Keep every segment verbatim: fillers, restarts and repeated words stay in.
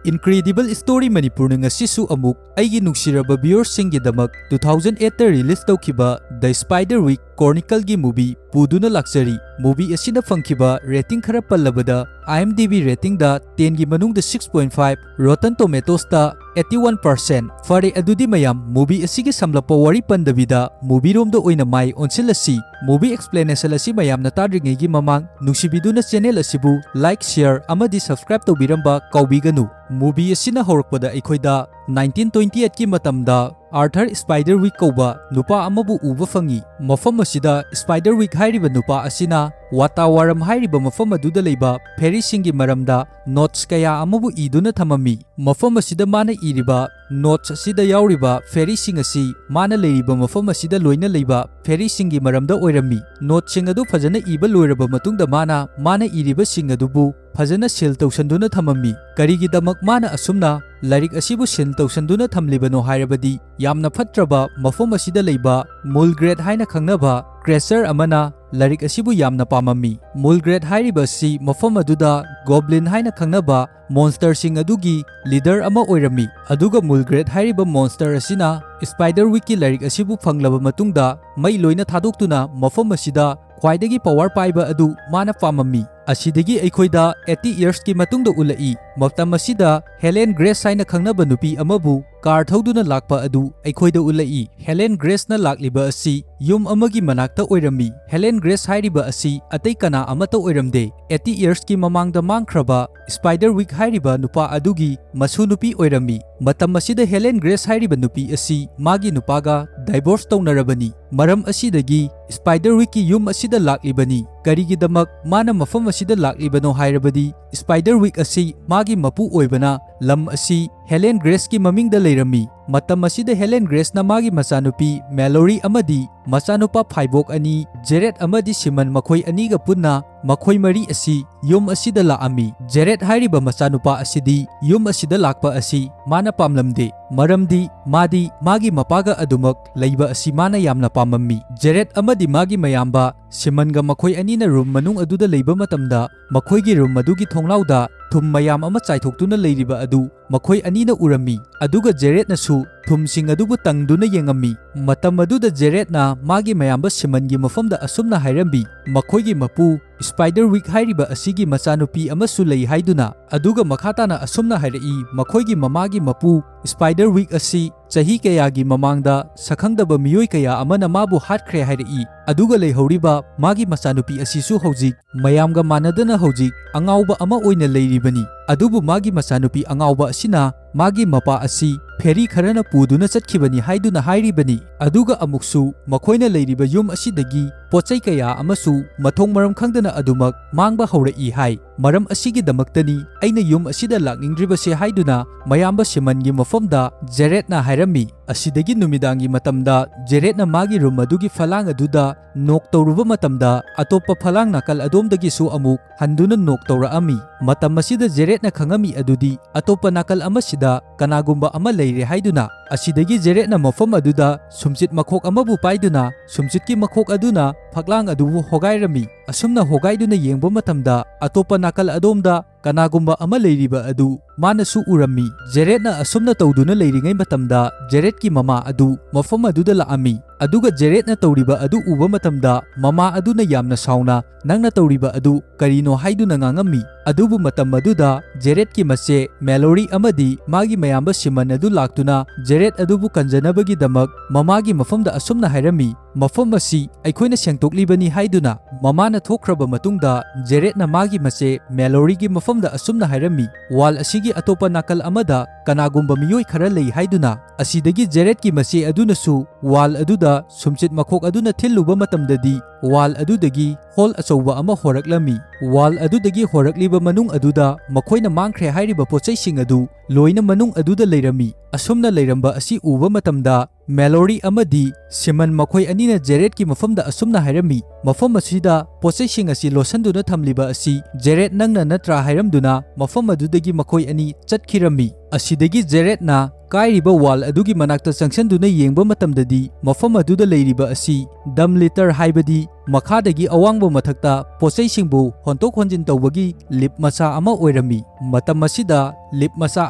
Incredible Story ꯃꯅꯤꯄꯨꯔꯅ ꯉꯁꯤꯁꯨ ꯑꯃꯨꯛ ꯑꯩꯒꯤ ꯅꯨꯡꯁꯤꯔꯕ viewersꯁꯤꯡꯒꯤꯗꯃꯛ two thousand eight ꯇ release ꯇꯧꯈꯤꯕ The Spiderwick Chronicleꯒꯤ movie ꯄꯨꯗꯨꯅ ꯂꯥꯛꯆꯔꯤ꯫ Movie ꯑꯁꯤꯅ ꯐꯪꯈꯤꯕ rating ꯈꯔ ꯄꯜꯂꯕꯗ, IMDb ratingꯗ tenꯒꯤ ꯃꯅꯨꯡꯗ six point five, Rotten Tomatoesꯇ eighty one percent꯫ ꯐꯔꯦ, ꯑꯗꯨꯗꯤ ꯃꯌꯥꯝ, movie ꯑꯁꯤꯒꯤ ꯁꯝꯂꯞꯄ ꯋꯥꯔꯤ ꯄꯟꯗꯕꯤꯗ movie ꯔꯣꯝꯗ ꯑꯣꯏꯅ ꯃꯥꯏ ꯑꯣꯟꯁꯤꯜꯂꯁꯤ꯫ Movie explanation ꯑꯁꯤ ꯃꯌꯥꯝꯅ ꯇꯥꯗ꯭ꯔꯤꯉꯩꯒꯤ ꯃꯃꯥꯡ, ꯅꯨꯡꯁꯤꯕꯤꯗꯨꯅ channel ꯑꯁꯤꯕꯨ like, share ꯑꯃꯗꯤ subscribe ꯇꯧꯕꯤꯔꯝꯕ ꯀꯥꯎꯕꯤꯒꯅꯨ꯫ Movie ꯑꯁꯤꯅ ꯍꯧꯔꯛꯄꯗ ꯑꯩꯈꯣꯏꯗ nineteen twenty eight ꯀꯤ ꯃꯇꯝꯗ Arthur Spiderwick ꯀꯧꯕ ꯅꯨꯄꯥ ꯑꯃꯕꯨ ꯎꯕ ꯐꯪꯏ꯫ ꯃꯐꯝ ꯑꯁꯤꯗ Spiderwick ꯍꯥꯏꯔꯤꯕ ꯅꯨꯄꯥ ꯑꯁꯤꯅ ꯋꯥꯇꯥꯋꯥꯔꯝ ꯍꯥꯏꯔꯤꯕ ꯃꯐꯝ ꯑꯗꯨꯗ ꯂꯩꯕ fairyꯁꯤꯡꯒꯤ ꯃꯔꯝꯗ notes ꯀꯌꯥ ꯑꯃꯕꯨ ꯏꯗꯨꯅ ꯊꯝꯃꯝꯃꯤ꯫ ꯃꯐꯝ ꯑꯁꯤꯗ ꯃꯥꯅ ꯏꯔꯤꯕ notes ꯑꯁꯤꯗ ꯌꯥꯎꯔꯤꯕ fairyꯁꯤꯡ ꯑꯁꯤ ꯃꯥꯅ ꯂꯩꯔꯤꯕ ꯃꯐꯝ ꯑꯁꯤꯗ ꯂꯣꯏꯅ ꯂꯩꯕ fairyꯁꯤꯡꯒꯤ ꯃꯔꯝꯗ ꯑꯣꯏꯔꯝꯃꯤ꯫ Notesꯁꯤꯡ ꯑꯗꯨ ꯐꯖꯅ ꯏꯕ ꯂꯣꯏꯔꯕ ꯃꯇꯨꯡꯗ ꯃꯥꯅ, ꯃꯥꯅ ꯏꯔꯤꯕꯁꯤꯡ ꯑꯗꯨꯕꯨ ꯐꯖꯅ seal ꯇꯧꯁꯟꯗꯨꯅ ꯊꯝꯃꯝꯃꯤ꯫ ꯀꯔꯤꯒꯤꯗꯃꯛ ꯃꯥꯅ ꯑꯁꯨꯝꯅ ꯂꯥꯏꯔꯤꯛ ꯑꯁꯤꯕꯨ seal ꯇꯧꯁꯟꯗꯨꯅ ꯊꯝꯂꯤꯕꯅꯣ ꯍꯥꯏꯔꯕꯗꯤ, ꯌꯥꯝꯅ ꯐꯠꯇ꯭ꯔꯕ ꯃꯐꯝ ꯑꯁꯤꯗ ꯂꯩꯕ Mulgrad ꯍꯥꯏꯅ ꯈꯪꯅꯕ creature ꯑꯃꯅ ꯂꯥꯏꯔꯤꯛ ꯑꯁꯤꯕꯨ ꯌꯥꯝꯅ ꯄꯥꯝꯃꯝꯃꯤ꯫ Mulgrad ꯍꯥꯏꯔꯤꯕ ꯑꯁꯤ ꯃꯐꯝ ꯑꯗꯨꯗ goblin ꯍꯥꯏꯅ ꯈꯪꯅꯕ monsterꯁꯤꯡ ꯑꯗꯨꯒꯤ leader ꯑꯃ ꯑꯣꯏꯔꯝꯃꯤ꯫ ꯑꯗꯨꯒ Mulgrad ꯍꯥꯏꯔꯤꯕ monster ꯑꯁꯤꯅ Spiderwickꯀꯤ ꯂꯥꯏꯔꯤꯛ ꯑꯁꯤꯕꯨ ꯐꯪꯂꯕ ꯃꯇꯨꯡꯗ ꯃꯩ ꯂꯣꯏꯅ ꯊꯥꯗꯣꯛꯇꯨꯅ ꯃꯐꯝ ꯑꯁꯤꯗ ꯈ꯭ꯋꯥꯏꯗꯒꯤ power ꯄꯥꯏꯕ ꯑꯗꯨ ꯃꯥꯅ ꯄꯥꯝꯃꯝꯃꯤ꯫ ꯑꯁꯤꯗꯒꯤ ꯑꯩꯈꯣꯏꯗ eighty yearsꯀꯤ ꯃꯇꯨꯡꯗ ꯎꯠꯂꯛꯏ꯫ ꯃꯇꯝ ꯑꯁꯤꯗ Helen Grace ꯍꯥꯏꯅ ꯈꯪꯅꯕ ꯅꯨꯄꯤ ꯑꯃꯕꯨ car ꯊꯧꯗꯨꯅ ꯂꯥꯛꯄ ꯑꯗꯨ ꯑꯩꯈꯣꯏꯗ ꯎꯠꯂꯛꯏ꯫ Helen Graceꯅ ꯂꯥꯛꯂꯤꯕ ꯑꯁꯤ ꯌꯨꯝ ꯑꯃꯒꯤ ꯃꯅꯥꯛꯇ ꯑꯣꯏꯔꯝꯃꯤ꯫ Helen Grace ꯍꯥꯏꯔꯤꯕ ꯑꯁꯤ ꯑꯇꯩ ꯀꯅꯥ ꯑꯃꯠꯇ ꯑꯣꯏꯔꯝꯗꯦ꯫ Eighty yearsꯀꯤ ꯃꯃꯥꯡꯗ ꯃꯥꯡꯈ꯭ꯔꯕ Spiderwick ꯍꯥꯏꯔꯤꯕ ꯅꯨꯄꯥ ꯑꯗꯨꯒꯤ ꯃꯁꯨ ꯅꯨꯄꯤ ꯑꯣꯏꯔꯝꯃꯤ꯫ ꯃꯇꯝ ꯑꯁꯤꯗ Helen Grace ꯍꯥꯏꯔꯤꯕ ꯅꯨꯄꯤ ꯑꯁꯤ ꯃꯥꯒꯤ ꯅꯨꯄꯥꯒ divorce ꯇꯧꯅꯔꯕꯅꯤ꯫ ꯃꯔꯝ ꯑꯁꯤꯗꯒꯤ Spiderwickꯀꯤ ꯌꯨꯝ ꯑꯁꯤꯗ ꯂꯥꯛꯂꯤꯕꯅꯤ꯫ ꯀꯔꯤꯒꯤꯗꯃꯛ ꯃꯥꯅ ꯃꯐꯝ ꯑꯁꯤꯗ ꯂꯥꯛꯂꯤꯕꯅꯣ ꯍꯥꯏꯔꯕꯗꯤ, Spiderwick ꯑꯁꯤ ꯃꯥꯒꯤ ꯃꯄꯨ ꯑꯣꯏꯕꯅ ꯂꯝ ꯑꯁꯤ Helen Graceꯀꯤ ꯃꯃꯤꯡꯗ ꯂꯩꯔꯝꯃꯤ꯫ ꯃꯇꯝ ꯑꯁꯤꯗ Helen Graceꯅ ꯃꯥꯒꯤ ꯃꯆꯥꯅꯨꯄꯤ Mallory ꯑꯃꯗꯤ ꯃꯆꯥꯅꯨꯄꯥ ꯐꯥꯏꯕꯣꯛ ꯑꯅꯤ, Jared ꯑꯃꯗꯤ Simon, ꯃꯈꯣꯏ ꯑꯅꯤꯒ ꯄꯨꯟꯅ ꯃꯈꯣꯏ ꯃꯔꯤ ꯑꯁꯤ ꯌꯨꯝ ꯑꯁꯤꯗ ꯂꯥꯛꯑꯝꯃꯤ꯫ Jared ꯍꯥꯏꯔꯤꯕ ꯃꯆꯥꯅꯨꯄꯥ ꯑꯁꯤꯗꯤ ꯌꯨꯝ ꯑꯁꯤꯗ ꯂꯥꯛꯄ ꯑꯁꯤ ꯃꯥꯅ ꯄꯥꯝꯂꯝꯗꯦ, ꯃꯔꯝꯗꯤ ꯃꯥꯗꯤ ꯃꯥꯒꯤ ꯃꯄꯥꯒ ꯑꯗꯨꯃꯛ ꯂꯩꯕ ꯑꯁꯤ ꯃꯥꯅ ꯌꯥꯝꯅ ꯄꯥꯝꯃꯝꯃꯤ꯫ Jared ꯑꯃꯗꯤ ꯃꯥꯒꯤ ꯃꯌꯥꯝꯕ Simonꯒ ꯃꯈꯣꯏ ꯑꯅꯤꯅ room ꯃꯅꯨꯡ ꯑꯗꯨꯗ ꯂꯩꯕ ꯃꯇꯝꯗ, ꯃꯈꯣꯏꯒꯤ room ꯑꯗꯨꯒꯤ ꯊꯣꯡꯅꯥꯎꯗ ꯊꯨꯝ ꯃꯌꯥꯝ ꯑꯃ ꯆꯥꯏꯊꯣꯛꯇꯨꯅ ꯂꯩꯔꯤꯕ ꯑꯗꯨ ꯃꯈꯣꯏ ꯑꯅꯤꯅ ꯎꯔꯝꯃꯤ, ꯑꯗꯨꯒ ꯖꯦꯔꯦꯠꯅꯁꯨ ꯊꯨꯝꯁꯤꯡ ꯑꯗꯨꯕꯨ ꯇꯪꯗꯨꯅ ꯌꯦꯡꯉꯝꯃꯤ꯫ ꯃꯇꯝ ꯑꯗꯨꯗ ꯖꯦꯔꯦꯠꯅ ꯃꯥꯒꯤ ꯃꯌꯥꯝꯕ ꯁꯤꯃꯟꯒꯤ ꯃꯐꯝꯗ ꯑꯁꯨꯝꯅ ꯍꯥꯏꯔꯝꯃꯤ, ꯃꯈꯣꯏꯒꯤ ꯃꯄꯨ ꯁ꯭ꯄꯥꯏꯗꯔ ꯋꯤꯛ ꯍꯥꯏꯔꯤꯕ ꯑꯁꯤꯒꯤ ꯃꯆꯥꯅꯨꯄꯤ ꯑꯃꯁꯨ ꯂꯩ ꯍꯥꯏꯗꯨꯅ, ꯑꯗꯨꯒ ꯃꯈꯥ ꯇꯥꯅ ꯑꯁꯨꯝꯅ ꯍꯥꯏꯔꯛꯏ, ꯃꯈꯣꯏꯒꯤ ꯃꯃꯥꯒꯤ ꯃꯄꯨ ꯁ꯭ꯄꯥꯏꯗꯔ ꯋꯤꯛ ꯑꯁꯤ ꯆꯍꯤ ꯀꯌꯥꯒꯤ ꯃꯃꯥꯡꯗ ꯁꯛꯈꯪꯗꯕ ꯃꯤꯑꯣꯏ ꯀꯌꯥ ꯑꯃꯅ ꯃꯥꯕꯨ ꯍꯥꯠꯈ꯭ꯔꯦ ꯍꯥꯏꯔꯛꯏ, ꯑꯗꯨꯒ ꯂꯩꯍꯧꯔꯤꯕ ꯃꯥꯒꯤ ꯃꯆꯥꯅꯨꯄꯤ ꯑꯁꯤꯁꯨ ꯍꯧꯖꯤꯛ ꯃꯌꯥꯝꯒ ꯃꯥꯟꯅꯗꯅ ꯍꯧꯖꯤꯛ ꯑꯉꯥꯎꯕ ꯑꯃ ꯑꯣꯏꯅ ꯂꯩꯔꯤꯕꯅꯤ꯫ ꯑꯗꯨꯕꯨ ꯃꯥꯒꯤ ꯃꯆꯥꯅꯨꯄꯤ ꯑꯉꯥꯎꯕ ꯑꯁꯤꯅ ꯃꯥꯒꯤ ꯃꯄꯥ ꯑꯁꯤ ꯐꯦꯔꯤ ꯈꯔꯅ ꯄꯨꯗꯨꯅ ꯆꯠꯈꯤꯕꯅꯤ ꯍꯥꯏꯗꯨꯅ ꯍꯥꯏꯔꯤꯕꯅꯤ꯫ ꯑꯗꯨꯒ ꯑꯃꯨꯛꯁꯨ ꯃꯈꯣꯏꯅ ꯂꯩꯔꯤꯕ ꯌꯨꯝ ꯑꯁꯤꯗꯒꯤ ꯄꯣꯠꯆꯩ ꯀꯌꯥ ꯑꯃꯁꯨ ꯃꯊꯣꯡ ꯃꯔꯝ ꯈꯪꯗꯅ ꯑꯗꯨꯃꯛ ꯃꯥꯡꯕ ꯍꯧꯔꯛꯏ ꯍꯥꯏ꯫ ꯃꯔꯝ ꯑꯁꯤꯒꯤꯗꯃꯛꯇꯅꯤ ꯑꯩꯅ ꯌꯨꯝ ꯑꯁꯤꯗ ꯂꯥꯛꯅꯤꯡꯗ꯭ꯔꯤꯕꯁꯦ ꯍꯥꯏꯗꯨꯅ ꯃꯌꯥꯝꯕ ꯁꯤꯃꯟꯒꯤ ꯃꯐꯝꯗ ꯖꯦꯔꯦꯠꯅ ꯍꯥꯏꯔꯝꯃꯤ꯫ ꯑꯁꯤꯗꯒꯤ ꯅꯨꯃꯤꯗꯥꯡꯒꯤ ꯃꯇꯝꯗ ꯖꯦꯔꯦꯠꯅ ꯃꯥꯒꯤ ꯔꯨꯝ ꯑꯗꯨꯒꯤ ꯐꯂꯥꯡ ꯑꯗꯨꯗ ꯅꯣꯛ ꯇꯧꯔꯨꯕ ꯃꯇꯝꯗ ꯑꯇꯣꯞꯄ ꯐꯂꯥꯡ ꯅꯥꯀꯜ ꯑꯗꯣꯝꯗꯒꯤꯁꯨ ꯑꯃꯨꯛ ꯍꯟꯗꯨꯅ ꯅꯣꯛ ꯇꯧꯔꯛꯑꯝꯃꯤ꯫ ꯃꯇꯝ ꯑꯁꯤꯗ ꯖꯦꯔꯦꯠꯅ ꯈꯪꯉꯝꯃꯤ ꯑꯗꯨꯗꯤ ꯑꯇꯣꯞꯄ ꯅꯥꯀꯜ ꯑꯃꯁꯤꯗ ꯀꯅꯥꯒꯨꯝꯕ ꯑꯃ ꯂꯩꯔꯦ ꯍꯥꯏꯗꯨꯅ꯫ ꯑꯁꯤꯗꯒꯤ ꯖꯦꯔꯦꯠꯅ ꯃꯐꯝ ꯑꯗꯨꯗ ꯁꯨꯝꯆꯤꯠ ꯃꯈꯣꯛ ꯑꯃꯕꯨ ꯄꯥꯏꯗꯨꯅ ꯁꯨꯝꯆꯤꯠꯀꯤ ꯃꯈꯣꯛ ꯑꯗꯨꯅ ꯐꯛꯂꯥꯡ ꯑꯗꯨꯕꯨ ꯍꯣꯒꯥꯏꯔꯝꯃꯤ꯫ ꯑꯁꯨꯝꯅ ꯍꯣꯒꯥꯏꯗꯨꯅ ꯌꯦꯡꯕ ꯃꯇꯝꯗ ꯑꯇꯣꯞꯄ ꯅꯥꯀꯜ ꯑꯗꯣꯝꯗ ꯀꯅꯥꯒꯨꯝꯕ ꯑꯃ ꯂꯩꯔꯤꯕ ꯑꯗꯨ ꯃꯥꯅꯁꯨ ꯎꯔꯝꯃꯤ꯫ ꯖꯦꯔꯦꯠꯅ ꯑꯁꯨꯝꯅ ꯇꯧꯗꯨꯅ ꯂꯩꯔꯤꯉꯩ ꯃꯇꯝꯗ ꯖꯦꯔꯦꯠꯀꯤ ꯃꯃꯥ ꯑꯗꯨ ꯃꯐꯝ ꯑꯗꯨꯗ ꯂꯥꯛꯑꯝꯃꯤ꯫ ꯑꯗꯨꯒ ꯖꯦꯔꯦꯠꯅ ꯇꯧꯔꯤꯕ ꯑꯗꯨ ꯎꯕ ꯃꯇꯝꯗ ꯃꯃꯥ ꯑꯗꯨꯅ ꯌꯥꯝꯅ ꯁꯥꯎꯅ, "ꯅꯪꯅ ꯇꯧꯔꯤꯕ ꯑꯗꯨ ꯀꯔꯤꯅꯣ?" ꯍꯥꯏꯗꯨꯅ ꯉꯥꯡꯉꯝꯃꯤ꯫ ꯑꯗꯨꯕꯨ ꯃꯇꯝ ꯑꯗꯨꯗ ꯖꯦꯔꯦꯠꯀꯤ ꯃꯆꯦ ꯃꯦꯂꯣꯔꯤ ꯑꯃꯗꯤ ꯃꯥꯒꯤ ꯃꯌꯥꯝꯕ ꯁꯤꯃꯟ ꯑꯗꯨ ꯂꯥꯛꯇꯨꯅ ꯖꯦꯔꯦꯠ ꯑꯗꯨꯕꯨ ꯀꯟꯖꯅꯕꯒꯤꯗꯃꯛ ꯃꯃꯥꯒꯤ ꯃꯐꯝꯗ ꯑꯁꯨꯝꯅ ꯍꯥꯏꯔꯝꯃꯤ, "ꯃꯐꯝ ꯑꯁꯤ ꯑꯩꯈꯣꯏꯅ ꯁꯦꯡꯗꯣꯛꯂꯤꯕꯅꯤ" ꯍꯥꯏꯗꯨꯅ꯫ ꯃꯃꯥꯅ ꯊꯣꯛꯈ꯭ꯔꯕ ꯃꯇꯨꯡꯗ ꯖꯦꯔꯦꯠꯅ ꯃꯥꯒꯤ ꯃꯆꯦ ꯃꯦꯂꯣꯔꯤꯒꯤ ꯃꯐꯝꯗ ꯑꯁꯨꯝꯅ ꯍꯥꯏꯔꯝꯃꯤ, "ꯋꯥꯜ ꯑꯁꯤꯒꯤ ꯑꯇꯣꯞꯄ ꯅꯥꯀꯜ ꯑꯃꯗ ꯀꯅꯥꯒꯨꯝꯕ ꯃꯤꯑꯣꯏ ꯈꯔ ꯂꯩ" ꯍꯥꯏꯗꯨꯅ꯫ ꯑꯁꯤꯗꯒꯤ ꯖꯦꯔꯦꯠꯀꯤ ꯃꯆꯦ ꯑꯗꯨꯅꯁꯨ ꯋꯥꯜ ꯑꯗꯨꯗ ꯁꯨꯝꯆꯤꯠ ꯃꯈꯣꯛ ꯑꯗꯨꯅ ꯊꯤꯜꯂꯨꯕ ꯃꯇꯝꯗꯗꯤ ꯋꯥꯜ ꯑꯗꯨꯗꯒꯤ ꯍꯣꯜ ꯑꯆꯧꯕ ꯑꯃ ꯍꯣꯔꯛꯂꯝꯃꯤ꯫ ꯋꯥꯜ ꯑꯗꯨꯗꯒꯤ ꯍꯣꯔꯛꯂꯤꯕ ꯃꯅꯨꯡ ꯑꯗꯨꯗ ꯃꯈꯣꯏꯅ ꯃꯥꯡꯈ꯭ꯔꯦ ꯍꯥꯏꯔꯤꯕ ꯄꯣꯠꯆꯩꯁꯤꯡ ꯑꯗꯨ ꯂꯣꯏꯅ ꯃꯅꯨꯡ ꯑꯗꯨꯗ ꯂꯩꯔꯝꯃꯤ꯫ ꯑꯁꯨꯝꯅ ꯂꯩꯔꯝꯕ ꯑꯁꯤ ꯎꯕ ꯃꯇꯝꯗ ꯃꯦꯂꯣꯔꯤ ꯑꯃꯗꯤ ꯁꯤꯃꯟ ꯃꯈꯣꯏ ꯑꯅꯤꯅ ꯖꯦꯔꯦꯠꯀꯤ ꯃꯐꯝꯗ ꯑꯁꯨꯝꯅ ꯍꯥꯏꯔꯝꯃꯤ, "ꯃꯐꯝ ꯑꯁꯤꯗ ꯄꯣꯠꯆꯩꯁꯤꯡ ꯑꯁꯤ ꯂꯣꯠꯁꯤꯟꯗꯨꯅ ꯊꯝꯂꯤꯕ ꯑꯁꯤ ꯖꯦꯔꯦꯠ ꯅꯪꯅ ꯅꯠꯇ꯭ꯔꯥ?" ꯍꯥꯏꯔꯝꯗꯨꯅ ꯃꯐꯝ ꯑꯗꯨꯗꯒꯤ ꯃꯈꯣꯏ ꯑꯅꯤ ꯆꯠꯈꯤꯔꯝꯃꯤ꯫ ꯑꯁꯤꯗꯒꯤ ꯖꯦꯔꯦꯠꯅ ꯀꯥꯏꯔꯤꯕ ꯋꯥꯜ ꯑꯗꯨꯒꯤ ꯃꯅꯥꯛꯇ ꯆꯪꯁꯤꯟꯗꯨꯅ ꯌꯦꯡꯕ ꯃꯇꯝꯗꯗꯤ ꯃꯐꯝ ꯑꯗꯨꯗ ꯂꯩꯔꯤꯕ ꯑꯁꯤ ꯗꯝ ꯂꯤꯇꯔ ꯍꯥꯏꯕꯗꯤ ꯃꯈꯥꯗꯒꯤ ꯑꯋꯥꯡꯕ ꯃꯊꯛꯇ ꯄꯣꯠꯆꯩꯁꯤꯡꯕꯨ ꯍꯣꯟꯇꯣꯛ ꯍꯣꯟꯖꯤꯟ ꯇꯧꯕꯒꯤ ꯂꯤꯞ ꯃꯆꯥ ꯑꯃ ꯑꯣꯏꯔꯝꯃꯤ꯫ ꯃꯇꯝ ꯑꯁꯤꯗ ꯂꯤꯞ ꯃꯆꯥ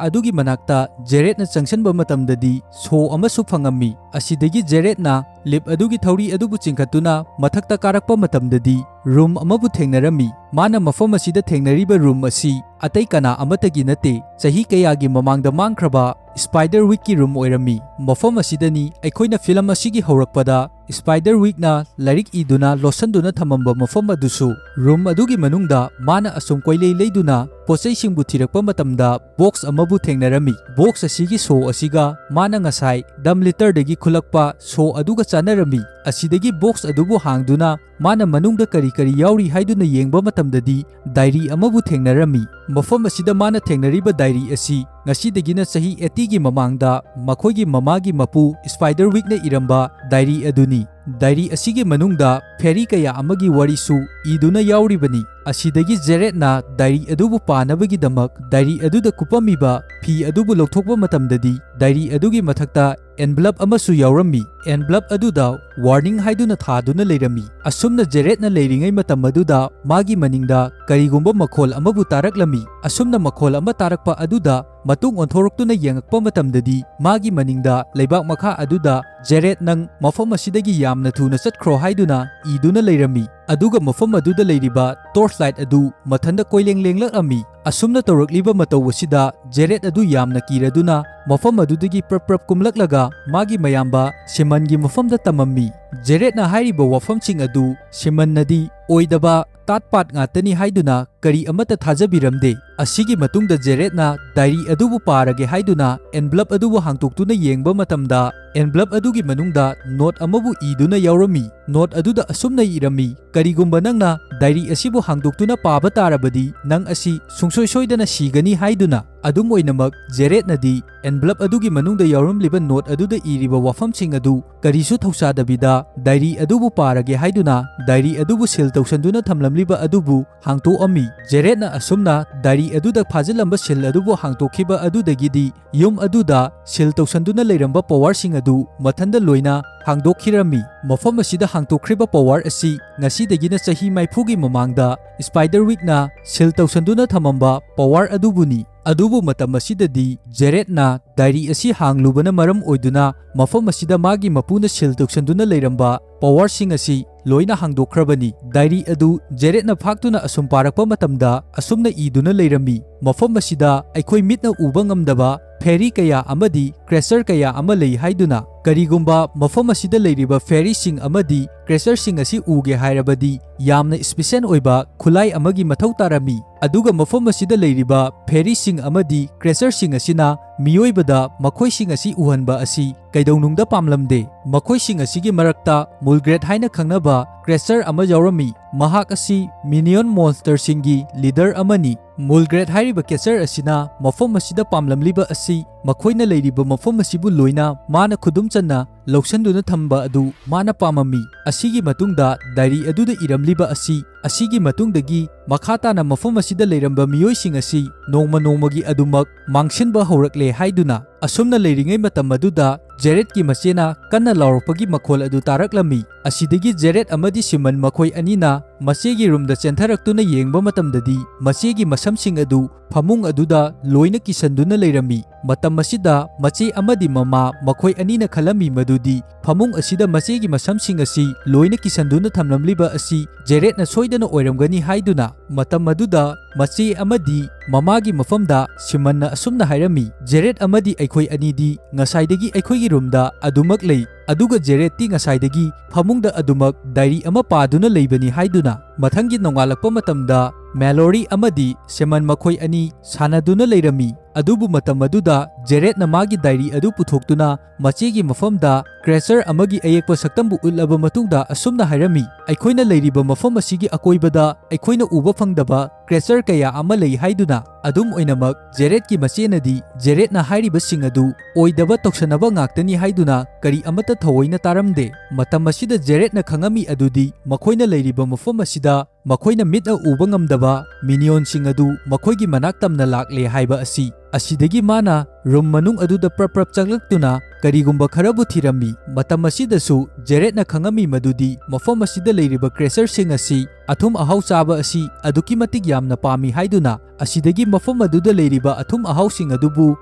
ꯑꯗꯨꯒꯤ ꯃꯅꯥꯛꯇ ꯖꯦꯔꯦꯠꯅ ꯆꯪꯁꯤꯟꯕ ꯃꯇꯝꯗꯗꯤ ꯁꯣ ꯑꯃꯁꯨ ꯐꯪꯉꯝꯃꯤ꯫ ꯑꯁꯤꯗꯒꯤ ꯖꯦꯔꯦꯠꯅ ꯂꯤꯞ ꯑꯗꯨꯒꯤ ꯊꯧꯔꯤ ꯑꯗꯨꯕꯨ ꯆꯤꯡꯈꯠꯇꯨꯅ ꯃꯊꯛꯇ ꯀꯥꯔꯛꯄ ꯃꯇꯝꯗꯗꯤ ꯔꯨꯝ ꯑꯃꯕꯨ ꯊꯦꯡꯅꯔꯝꯃꯤ꯫ ꯃꯥꯅ ꯃꯐꯝ ꯑꯁꯤꯗ ꯊꯦꯡꯅꯔꯤꯕ ꯔꯨꯝ ꯑꯁꯤ ꯑꯇꯩ ꯀꯅꯥ ꯑꯃꯠꯇꯒꯤ ꯅꯠꯇꯦ, ꯆꯍꯤ ꯀꯌꯥꯒꯤ ꯃꯃꯥꯡꯗ ꯃꯥꯡꯈ꯭ꯔꯕ ꯁ꯭ꯄꯥꯏꯗꯔ ꯋꯤꯛꯀꯤ ꯔꯨꯝ ꯑꯣꯏꯔꯝꯃꯤ꯫ ꯃꯐꯝ ꯑꯁꯤꯗꯅꯤ ꯑꯩꯈꯣꯏꯅ ꯐꯤꯂꯝ ꯑꯁꯤꯒꯤ ꯍꯧꯔꯛꯄꯗ ꯁ꯭ꯄꯥꯏꯗꯔ ꯋꯤꯛꯅ ꯂꯥꯏꯔꯤꯛ ꯏꯗꯨꯅ ꯂꯣꯠꯁꯟꯗꯨꯅ ꯊꯝꯃꯝꯕ ꯃꯐꯝ ꯑꯗꯨꯁꯨ꯫ ꯔꯨꯝ ꯑꯗꯨꯒꯤ ꯃꯅꯨꯡꯗ ꯃꯥꯅ ꯑꯁꯨꯝ ꯀꯣꯏꯂꯩ ꯂꯩꯗꯨꯅ ꯄꯣꯠꯆꯩꯁꯤꯡꯕꯨ ꯊꯤꯔꯛꯄ ꯃꯇꯝꯗ ꯕꯣꯛꯁ ꯑꯃꯕꯨ ꯊꯦꯡꯅꯔꯝꯃꯤ꯫ ꯕꯣꯛꯁ ꯑꯁꯤꯒꯤ ꯁꯣ ꯑꯁꯤꯒ ꯃꯥꯅ ꯉꯁꯥꯏ ꯗꯝ ꯂꯤꯇꯔꯗꯒꯤ ꯈꯨꯜꯂꯛꯄ ꯁꯣ ꯑꯗꯨꯒ ꯆꯥꯟꯅꯔꯝꯃꯤ꯫ ꯑꯁꯤꯗꯒꯤ ꯕꯣꯛꯁ ꯑꯗꯨꯕꯨ ꯍꯥꯡꯗꯨꯅ ꯃꯥꯅ ꯃꯅꯨꯡꯗ ꯀꯔꯤ ꯀꯔꯤ ꯌꯥꯎꯔꯤ ꯍꯥꯏꯗꯨꯅ ꯌꯦꯡꯕ ꯃꯇꯝꯗꯗꯤ ꯗꯥꯏꯔꯤ ꯑꯃꯕꯨ ꯊꯦꯡꯅꯔꯝꯃꯤ꯫ ꯃꯐꯝ ꯑꯁꯤꯗ ꯃꯥꯅ ꯊꯦꯡꯅꯔꯤꯕ ꯗꯥꯏꯔꯤ ꯑꯁꯤ ꯉꯁꯤꯗꯒꯤꯅ ꯆꯍꯤ ꯑꯩꯠꯇꯤꯒꯤ ꯃꯃꯥꯡꯗ ꯃꯈꯣꯏꯒꯤ ꯃꯃꯥꯒꯤ ꯃꯄꯨ ꯁ꯭ꯄꯥꯏꯗꯔ ꯋꯤꯛꯅ ꯏꯔꯝꯕ ꯗꯥꯏꯔꯤ ꯑꯗꯨꯅꯤ꯫ ꯗꯥꯏꯔꯤ ꯑꯁꯤꯒꯤ ꯃꯅꯨꯡꯗ ꯐꯦꯔꯤ ꯀꯌꯥ ꯑꯃꯒꯤ ꯋꯥꯔꯤꯁꯨ ꯏꯗꯨꯅ ꯌꯥꯎꯔꯤꯕꯅꯤ꯫ ꯑꯁꯤꯗꯒꯤ ꯖꯦꯔꯦꯠꯅ ꯗꯥꯏꯔꯤ ꯑꯗꯨꯕꯨ ꯄꯥꯅꯕꯒꯤꯗꯃꯛ ꯗꯥꯏꯔꯤ ꯑꯗꯨꯗ ꯀꯨꯞꯄꯝꯃꯤꯕ ꯐꯤ ꯑꯗꯨꯕꯨ ꯂꯧꯊꯣꯛꯄ ꯃꯇꯝꯗꯗꯤ ꯗꯥꯏꯔꯤ ꯑꯗꯨꯒꯤ ꯃꯊꯛꯇ ꯑꯦꯟꯚꯂꯞ ꯑꯃꯁꯨ ꯌꯥꯎꯔꯝꯃꯤ꯫ ꯑꯦꯟꯚꯂꯞ ꯑꯗꯨꯗ ꯋꯥꯔꯅꯤꯡ ꯍꯥꯏꯗꯨꯅ ꯊꯥꯗꯨꯅ ꯂꯩꯔꯝꯃꯤ꯫ ꯑꯁꯨꯝꯅ ꯖꯦꯔꯦꯠꯅ ꯂꯩꯔꯤꯉꯩ ꯃꯇꯝ ꯑꯗꯨꯗ ꯃꯥꯒꯤ ꯃꯅꯤꯡꯗ ꯀꯔꯤꯒꯨꯝꯕ ꯃꯈꯣꯜ ꯑꯃꯕꯨ ꯇꯥꯔꯛꯂꯝꯃꯤ꯫ ꯑꯁꯨꯝꯅ ꯃꯈꯣꯜ ꯑꯃ ꯇꯥꯔꯛꯄ ꯑꯗꯨꯗ ꯃꯇꯨꯡ ꯑꯣꯟꯊꯣꯔꯛꯇꯨꯅ ꯌꯦꯡꯉꯛꯄ ꯃꯇꯝꯗꯗꯤ ꯃꯥꯒꯤ ꯃꯅꯤꯡꯗ ꯂꯩꯕꯥꯛ ꯃꯈꯥ ꯑꯗꯨꯗ "ꯖꯦꯔꯦꯠ, ꯅꯪ ꯃꯐꯝ ꯑꯁꯤꯗꯒꯤ ꯌꯥꯝꯅ ꯊꯨꯅ ꯆꯠꯈ꯭ꯔꯣ" ꯍꯥꯏꯗꯨꯅ ꯏꯗꯨꯅ ꯂꯩꯔꯝꯃꯤ꯫ ꯑꯗꯨꯒ ꯃꯐꯝ ꯑꯗꯨꯗ ꯂꯩꯔꯤꯕ ꯇꯣꯔꯆ ꯂꯥꯏꯠ ꯑꯗꯨ ꯃꯊꯟꯇ ꯀꯣꯏꯂꯦꯡ ꯂꯦꯡꯂꯛꯂꯝꯃꯤ꯫ ꯑꯁꯨꯝꯅ ꯇꯧꯔꯛꯂꯤꯕ ꯃꯇꯧ ꯑꯁꯤꯗ ꯖꯦꯔꯦꯠ ꯑꯗꯨ ꯌꯥꯝꯅ ꯀꯤꯔꯗꯨꯅ ꯃꯐꯝ ꯑꯗꯨꯗꯒꯤ ꯄ꯭ꯔꯞ ꯄ꯭ꯔꯞ ꯀꯨꯝꯂꯛꯂꯒ ꯃꯥꯒꯤ ꯃꯌꯥꯝꯕ ꯁꯤꯃꯟꯒꯤ ꯃꯐꯝꯗ ꯇꯝꯃꯝꯃꯤ꯫ ꯖꯦꯔꯦꯠꯅ ꯍꯥꯏꯔꯤꯕ ꯋꯥꯐꯝꯁꯤꯡ ꯑꯗꯨ ꯁꯤꯃꯟꯅꯗꯤ ꯑꯣꯏꯗꯕ ꯇꯥꯠ ꯄꯥꯠ ꯉꯥꯛꯇꯅꯤ ꯍꯥꯏꯗꯨꯅ ꯀꯔꯤ ꯑꯃꯠꯇ ꯊꯥꯖꯕꯤꯔꯝꯗꯦ꯫ ꯑꯁꯤꯒꯤ ꯃꯇꯨꯡꯗ ꯖꯦꯔꯦꯠꯅ ꯗꯥꯏꯔꯤ ꯑꯗꯨꯕꯨ ꯄꯥꯔꯒꯦ ꯍꯥꯏꯗꯨꯅ ꯑꯦꯟꯚꯂꯞ ꯑꯗꯨꯕꯨ ꯍꯥꯡꯗꯣꯛꯇꯨꯅ ꯌꯦꯡꯕ ꯃꯇꯝꯗ ꯑꯦꯟꯚꯂꯞ ꯑꯗꯨꯒꯤ ꯃꯅꯨꯡꯗ ꯅꯣꯠ ꯑꯃꯕꯨ ꯏꯗꯨꯅ ꯌꯥꯎꯔꯝꯃꯤ꯫ ꯅꯣꯠ ꯑꯗꯨꯗ ꯑꯁꯨꯝꯅ ꯏꯔꯝꯃꯤ, "ꯀꯔꯤꯒꯨꯝꯕ ꯅꯪꯅ ꯗꯥꯏꯔꯤ ꯑꯁꯤꯕꯨ ꯍꯥꯡꯗꯣꯛꯇꯨꯅ ꯄꯥꯕ ꯇꯥꯔꯕꯗꯤ ꯅꯪ ꯑꯁꯤ ꯁꯨꯡꯁꯣꯏ ꯁꯣꯏꯗꯅ ꯁꯤꯒꯅꯤ" ꯍꯥꯏꯗꯨꯅ꯫ ꯑꯗꯨꯝ ꯑꯣꯏꯅꯃꯛ, ꯖꯦꯔꯦꯠꯅꯗꯤ envelope ꯑꯗꯨꯒꯤ ꯃꯅꯨꯡꯗ ꯌꯥꯎꯔꯝꯂꯤꯕ note ꯑꯗꯨꯗ ꯏꯔꯤꯕ ꯋꯥꯐꯝꯁꯤꯡ ꯑꯗꯨ ꯀꯔꯤꯁꯨ ꯊꯧꯁꯥꯗꯕꯤꯗ diary ꯑꯗꯨꯕꯨ ꯄꯥꯔꯒꯦ ꯍꯥꯏꯗꯨꯅ diary ꯑꯗꯨꯕꯨ seal ꯇꯧꯁꯟꯗꯨꯅ ꯊꯝꯂꯝꯂꯤꯕ ꯑꯗꯨꯕꯨ ꯍꯥꯡꯇꯣꯛꯑꯝꯃꯤ꯫ ꯖꯦꯔꯦꯠꯅ ꯑꯁꯨꯝꯅ diary ꯑꯗꯨꯗ ꯐꯥꯖꯤꯜꯂꯝꯕ seal ꯑꯗꯨꯕꯨ ꯍꯥꯡꯇꯣꯛꯈꯤꯕ ꯑꯗꯨꯗꯒꯤꯗꯤ ꯌꯨꯝ ꯑꯗꯨꯗ seal ꯇꯧꯁꯟꯗꯨꯅ ꯂꯩꯔꯝꯕ powerꯁꯤꯡ ꯑꯗꯨ ꯃꯊꯟꯗ ꯂꯣꯏꯅ ꯍꯥꯡꯗꯣꯛꯈꯤꯔꯝꯃꯤ꯫ ꯃꯐꯝ ꯑꯁꯤꯗ ꯍꯥꯡꯗꯣꯛꯈ꯭ꯔꯤꯕ power ꯑꯁꯤ ꯉꯁꯤꯗꯒꯤꯅ ꯆꯍꯤ ꯃꯔꯤꯐꯨꯒꯤ ꯃꯃꯥꯡꯗ Spiderwickꯅ seal ꯇꯧꯁꯟꯗꯨꯅ ꯊꯝꯃꯝꯕ power ꯑꯗꯨꯕꯨꯅꯤ꯫ ꯑꯗꯨꯕꯨ ꯃꯇꯝ ꯑꯁꯤꯗꯗꯤ ꯖꯦꯔꯦꯠꯅ diary ꯑꯁꯤ ꯍꯥꯡꯂꯨꯕꯅ ꯃꯔꯝ ꯑꯣꯏꯗꯨꯅ ꯃꯐꯝ ꯑꯁꯤꯗ ꯃꯥꯒꯤ ꯃꯄꯨꯅ seal ꯇꯧꯁꯟꯗꯨꯅ ꯂꯩꯔꯝꯕ powerꯁꯤꯡ ꯑꯁꯤ ꯂꯣꯏꯅ ꯍꯥꯡꯗꯣꯛꯈ꯭ꯔꯕꯅꯤ꯫ Diary ꯑꯗꯨ ꯖꯦꯔꯦꯠꯅ ꯐꯥꯛꯇꯨꯅ ꯑꯁꯨꯝ ꯄꯥꯔꯛꯄ ꯃꯇꯝꯗ ꯑꯁꯨꯝꯅ ꯏꯗꯨꯅ ꯂꯩꯔꯝꯃꯤ, "ꯃꯐꯝ ꯑꯁꯤꯗ ꯑꯩꯈꯣꯏ ꯃꯤꯠꯅ ꯎꯕ ꯉꯝꯗꯕ fairy ꯀꯌꯥ ꯑꯃꯗꯤ creature ꯀꯌꯥ ꯑꯃ ꯂꯩ ꯍꯥꯏꯗꯨꯅ꯫ ꯀꯔꯤꯒꯨꯝꯕ ꯃꯐꯝ ꯑꯁꯤꯗ ꯂꯩꯔꯤꯕ fairyꯁꯤꯡ ꯑꯃꯗꯤ creatureꯁꯤꯡ ꯑꯁꯤ ꯎꯒꯦ ꯍꯥꯏꯔꯕꯗꯤ ꯌꯥꯝꯅ special ꯑꯣꯏꯕ ꯈꯨꯠꯂꯥꯏ ꯑꯃꯒꯤ ꯃꯊꯧ ꯇꯥꯔꯝꯃꯤ꯫ ꯑꯗꯨꯒ ꯃꯐꯝ ꯑꯁꯤꯗ ꯂꯩꯔꯤꯕ fairyꯁꯤꯡ ꯑꯃꯗꯤ creatureꯁꯤꯡ ꯑꯁꯤꯅ ꯃꯤꯑꯣꯏꯕꯗ ꯃꯈꯣꯏꯁꯤꯡ ꯑꯁꯤ ꯎꯍꯟꯕ ꯑꯁꯤ ꯀꯩꯗꯧꯅꯨꯡꯗ ꯄꯥꯝꯂꯝꯗꯦ꯫ ꯃꯈꯣꯏꯁꯤꯡ ꯑꯁꯤꯒꯤ ꯃꯔꯛꯇ ꯃꯨꯜꯒ꯭ꯔꯦꯠ ꯍꯥꯏꯅ ꯈꯪꯅꯕ creature ꯑꯃ ꯌꯥꯎꯔꯝꯃꯤ꯫ ꯃꯍꯥꯛ ꯑꯁꯤ minion monsterꯁꯤꯡꯒꯤ leader ꯑꯃꯅꯤ꯫ ꯃꯨꯜꯒ꯭ꯔꯦꯠ ꯍꯥꯏꯔꯤꯕ creature ꯑꯁꯤꯅ ꯃꯐꯝ ꯑꯁꯤꯗ ꯄꯥꯝꯂꯝꯂꯤꯕ ꯑꯁꯤ ꯃꯈꯣꯏꯅ ꯂꯩꯔꯤꯕ ꯃꯐꯝ ꯑꯁꯤꯕꯨ ꯂꯣꯏꯅ ꯃꯥꯅ ꯈꯨꯗꯨꯝ ꯆꯟꯅ ꯂꯧꯁꯤꯟꯗꯨꯅ ꯊꯝꯕ ꯑꯗꯨ ꯃꯥꯅ ꯄꯥꯝꯃꯝꯃꯤ꯫ ꯑꯁꯤꯒꯤ ꯃꯇꯨꯡꯗ diary ꯑꯗꯨꯗ ꯏꯔꯝꯂꯤꯕ ꯑꯁꯤ, ꯑꯁꯤꯒꯤ ꯃꯇꯨꯡꯗꯒꯤ ꯃꯈꯥ ꯇꯥꯅ ꯃꯐꯝ ꯑꯁꯤꯗ ꯂꯩꯔꯝꯕ ꯃꯤꯑꯣꯏꯁꯤꯡ ꯑꯁꯤ ꯅꯣꯡꯃ ꯅꯣꯡꯃꯒꯤ ꯑꯗꯨꯃꯛ ꯃꯥꯡꯁꯤꯟꯕ ꯍꯧꯔꯛꯂꯦ" ꯍꯥꯏꯗꯨꯅ꯫ ꯑꯁꯨꯝꯅ ꯂꯩꯔꯤꯉꯩ ꯃꯇꯝ ꯑꯗꯨꯗ ꯖꯦꯔꯦꯠꯀꯤ ꯃꯆꯦꯅ ꯀꯟꯅ ꯂꯥꯎꯔꯛꯄꯒꯤ ꯃꯈꯣꯜ ꯑꯗꯨ ꯇꯥꯔꯛꯂꯝꯃꯤ꯫ ꯑꯁꯤꯗꯒꯤ ꯖꯦꯔꯦꯠ ꯑꯃꯗꯤ ꯁꯤꯃꯟ ꯃꯈꯣꯏ ꯑꯅꯤꯅ ꯃꯆꯦꯒꯤ ꯔꯨꯝꯗ ꯆꯦꯟꯊꯔꯛꯇꯨꯅ ꯌꯦꯡꯕ ꯃꯇꯝꯗꯗꯤ ꯃꯆꯦꯒꯤ ꯃꯁꯝꯁꯤꯡ ꯑꯗꯨ ꯐꯃꯨꯡ ꯑꯗꯨꯗ ꯂꯣꯏꯅ ꯀꯤꯁꯟꯗꯨꯅ ꯂꯩꯔꯝꯃꯤ꯫ ꯃꯇꯝ ꯑꯁꯤꯗ ꯃꯆꯦ ꯑꯃꯗꯤ ꯃꯃꯥ ꯃꯈꯣꯏ ꯑꯅꯤꯅ ꯈꯜꯂꯝꯃꯤ ꯃꯗꯨꯗꯤ ꯐꯃꯨꯡ ꯑꯁꯤꯗ ꯃꯆꯦꯒꯤ ꯃꯁꯝꯁꯤꯡ ꯑꯁꯤ ꯂꯣꯏꯅ ꯀꯤꯁꯟꯗꯨꯅ ꯊꯝꯂꯝꯂꯤꯕ ꯑꯁꯤ ꯖꯦꯔꯦꯠꯅ ꯁꯣꯏꯗꯅ ꯑꯣꯏꯔꯝꯒꯅꯤ ꯍꯥꯏꯗꯨꯅ꯫ ꯃꯇꯝ ꯑꯗꯨꯗ ꯃꯆꯦ ꯑꯃꯗꯤ ꯃꯃꯥꯒꯤ ꯃꯐꯝꯗ ꯁꯤꯃꯟꯅ ꯑꯁꯨꯝꯅ ꯍꯥꯏꯔꯝꯃꯤ, "ꯖꯦꯔꯦꯠ ꯑꯃꯗꯤ ꯑꯩꯈꯣꯏ ꯑꯅꯤꯗꯤ ꯉꯁꯥꯏꯗꯒꯤ ꯑꯩꯈꯣꯏꯒꯤ ꯔꯨꯝꯗ ꯑꯗꯨꯃꯛ ꯂꯩ, ꯑꯗꯨꯒ ꯖꯦꯔꯦꯠꯇꯤ ꯉꯁꯥꯏꯗꯒꯤ ꯐꯃꯨꯡꯗ ꯑꯗꯨꯃꯛ diary ꯑꯃ ꯄꯥꯗꯨꯅ ꯂꯩꯕꯅꯤ" ꯍꯥꯏꯗꯨꯅ꯫ ꯃꯊꯪꯒꯤ ꯅꯣꯡꯉꯥꯜꯂꯛꯄ ꯃꯇꯝꯗ ꯃꯦꯂꯣꯔꯤ ꯑꯃꯗꯤ ꯁꯤꯃꯟ ꯃꯈꯣꯏ ꯑꯅꯤ ꯁꯥꯟꯅꯗꯨꯅ ꯂꯩꯔꯝꯃꯤ꯫ ꯑꯗꯨꯕꯨ ꯃꯇꯝ ꯑꯗꯨꯗ ꯖꯦꯔꯦꯠꯅ ꯃꯥꯒꯤ diary ꯑꯗꯨ ꯄꯨꯊꯣꯛꯇꯨꯅ ꯃꯆꯦꯒꯤ ꯃꯐꯝꯗ creature ꯑꯃꯒꯤ ꯑꯌꯦꯛꯄ ꯁꯛꯇꯝꯕꯨ ꯎꯠꯂꯕ ꯃꯇꯨꯡꯗ ꯑꯁꯨꯝꯅ ꯍꯥꯏꯔꯝꯃꯤ, "ꯑꯩꯈꯣꯏꯅ ꯂꯩꯔꯤꯕ ꯃꯐꯝ ꯑꯁꯤꯒꯤ ꯑꯀꯣꯏꯕꯗ ꯑꯩꯈꯣꯏꯅ ꯎꯕ ꯐꯪꯗꯕ creature ꯀꯌꯥ ꯑꯃ ꯂꯩ ꯍꯥꯏꯗꯨꯅ꯫ ꯑꯗꯨꯝ ꯑꯣꯏꯅꯃꯛ, ꯖꯦꯔꯦꯠꯀꯤ ꯃꯆꯦꯅꯗꯤ ꯖꯦꯔꯦꯠꯅ ꯍꯥꯏꯔꯤꯕꯁꯤꯡ ꯑꯗꯨ ꯑꯣꯏꯗꯕ ꯇꯧꯁꯟꯅꯕ ꯉꯥꯛꯇꯅꯤ ꯍꯥꯏꯗꯨꯅ ꯀꯔꯤ ꯑꯃꯠꯇ ꯊꯑꯣꯏꯅ ꯇꯥꯔꯝꯗꯦ꯫ ꯃꯇꯝ ꯑꯁꯤꯗ ꯖꯦꯔꯦꯠꯅ ꯈꯪꯉꯝꯃꯤ ꯑꯗꯨꯗꯤ ꯃꯈꯣꯏꯅ ꯂꯩꯔꯤꯕ ꯃꯐꯝ ꯑꯁꯤꯗ ꯃꯈꯣꯏꯅ ꯃꯤꯠꯅ ꯎꯕ ꯉꯝꯗꯕ ꯃꯤꯅꯤꯌꯣꯟꯁꯤꯡ ꯑꯗꯨ ꯃꯈꯣꯏꯒꯤ ꯃꯅꯥꯛ ꯇꯝꯅ ꯂꯥꯛꯂꯦ ꯍꯥꯏꯕ ꯑꯁꯤ꯫ ꯑꯁꯤꯗꯒꯤ ꯃꯥꯅ ꯔꯨꯝ ꯃꯅꯨꯡ ꯑꯗꯨꯗ ꯄ꯭ꯔꯞ ꯄ꯭ꯔꯞ ꯆꯪꯂꯛꯇꯨꯅ ꯀꯔꯤꯒꯨꯝꯕ ꯈꯔꯕꯨ ꯊꯤꯔꯝꯃꯤ꯫ ꯃꯇꯝ ꯑꯁꯤꯗꯁꯨ ꯖꯦꯔꯦꯠꯅ ꯈꯪꯉꯝꯃꯤ ꯃꯗꯨꯗꯤ ꯃꯐꯝ ꯑꯁꯤꯗ ꯂꯩꯔꯤꯕ ꯀ꯭ꯔꯦꯆꯔꯁꯤꯡ ꯑꯁꯤ ꯑꯊꯨꯝ ꯑꯍꯥꯎ ꯆꯥꯕ ꯑꯁꯤ ꯑꯗꯨꯛꯀꯤ ꯃꯇꯤꯛ ꯌꯥꯝꯅ ꯄꯥꯝꯃꯤ ꯍꯥꯏꯗꯨꯅ꯫ ꯑꯁꯤꯗꯒꯤ ꯃꯐꯝ ꯑꯗꯨꯗ ꯂꯩꯔꯤꯕ ꯑꯊꯨꯝ ꯑꯍꯥꯎꯁꯤꯡ ꯑꯗꯨꯕꯨ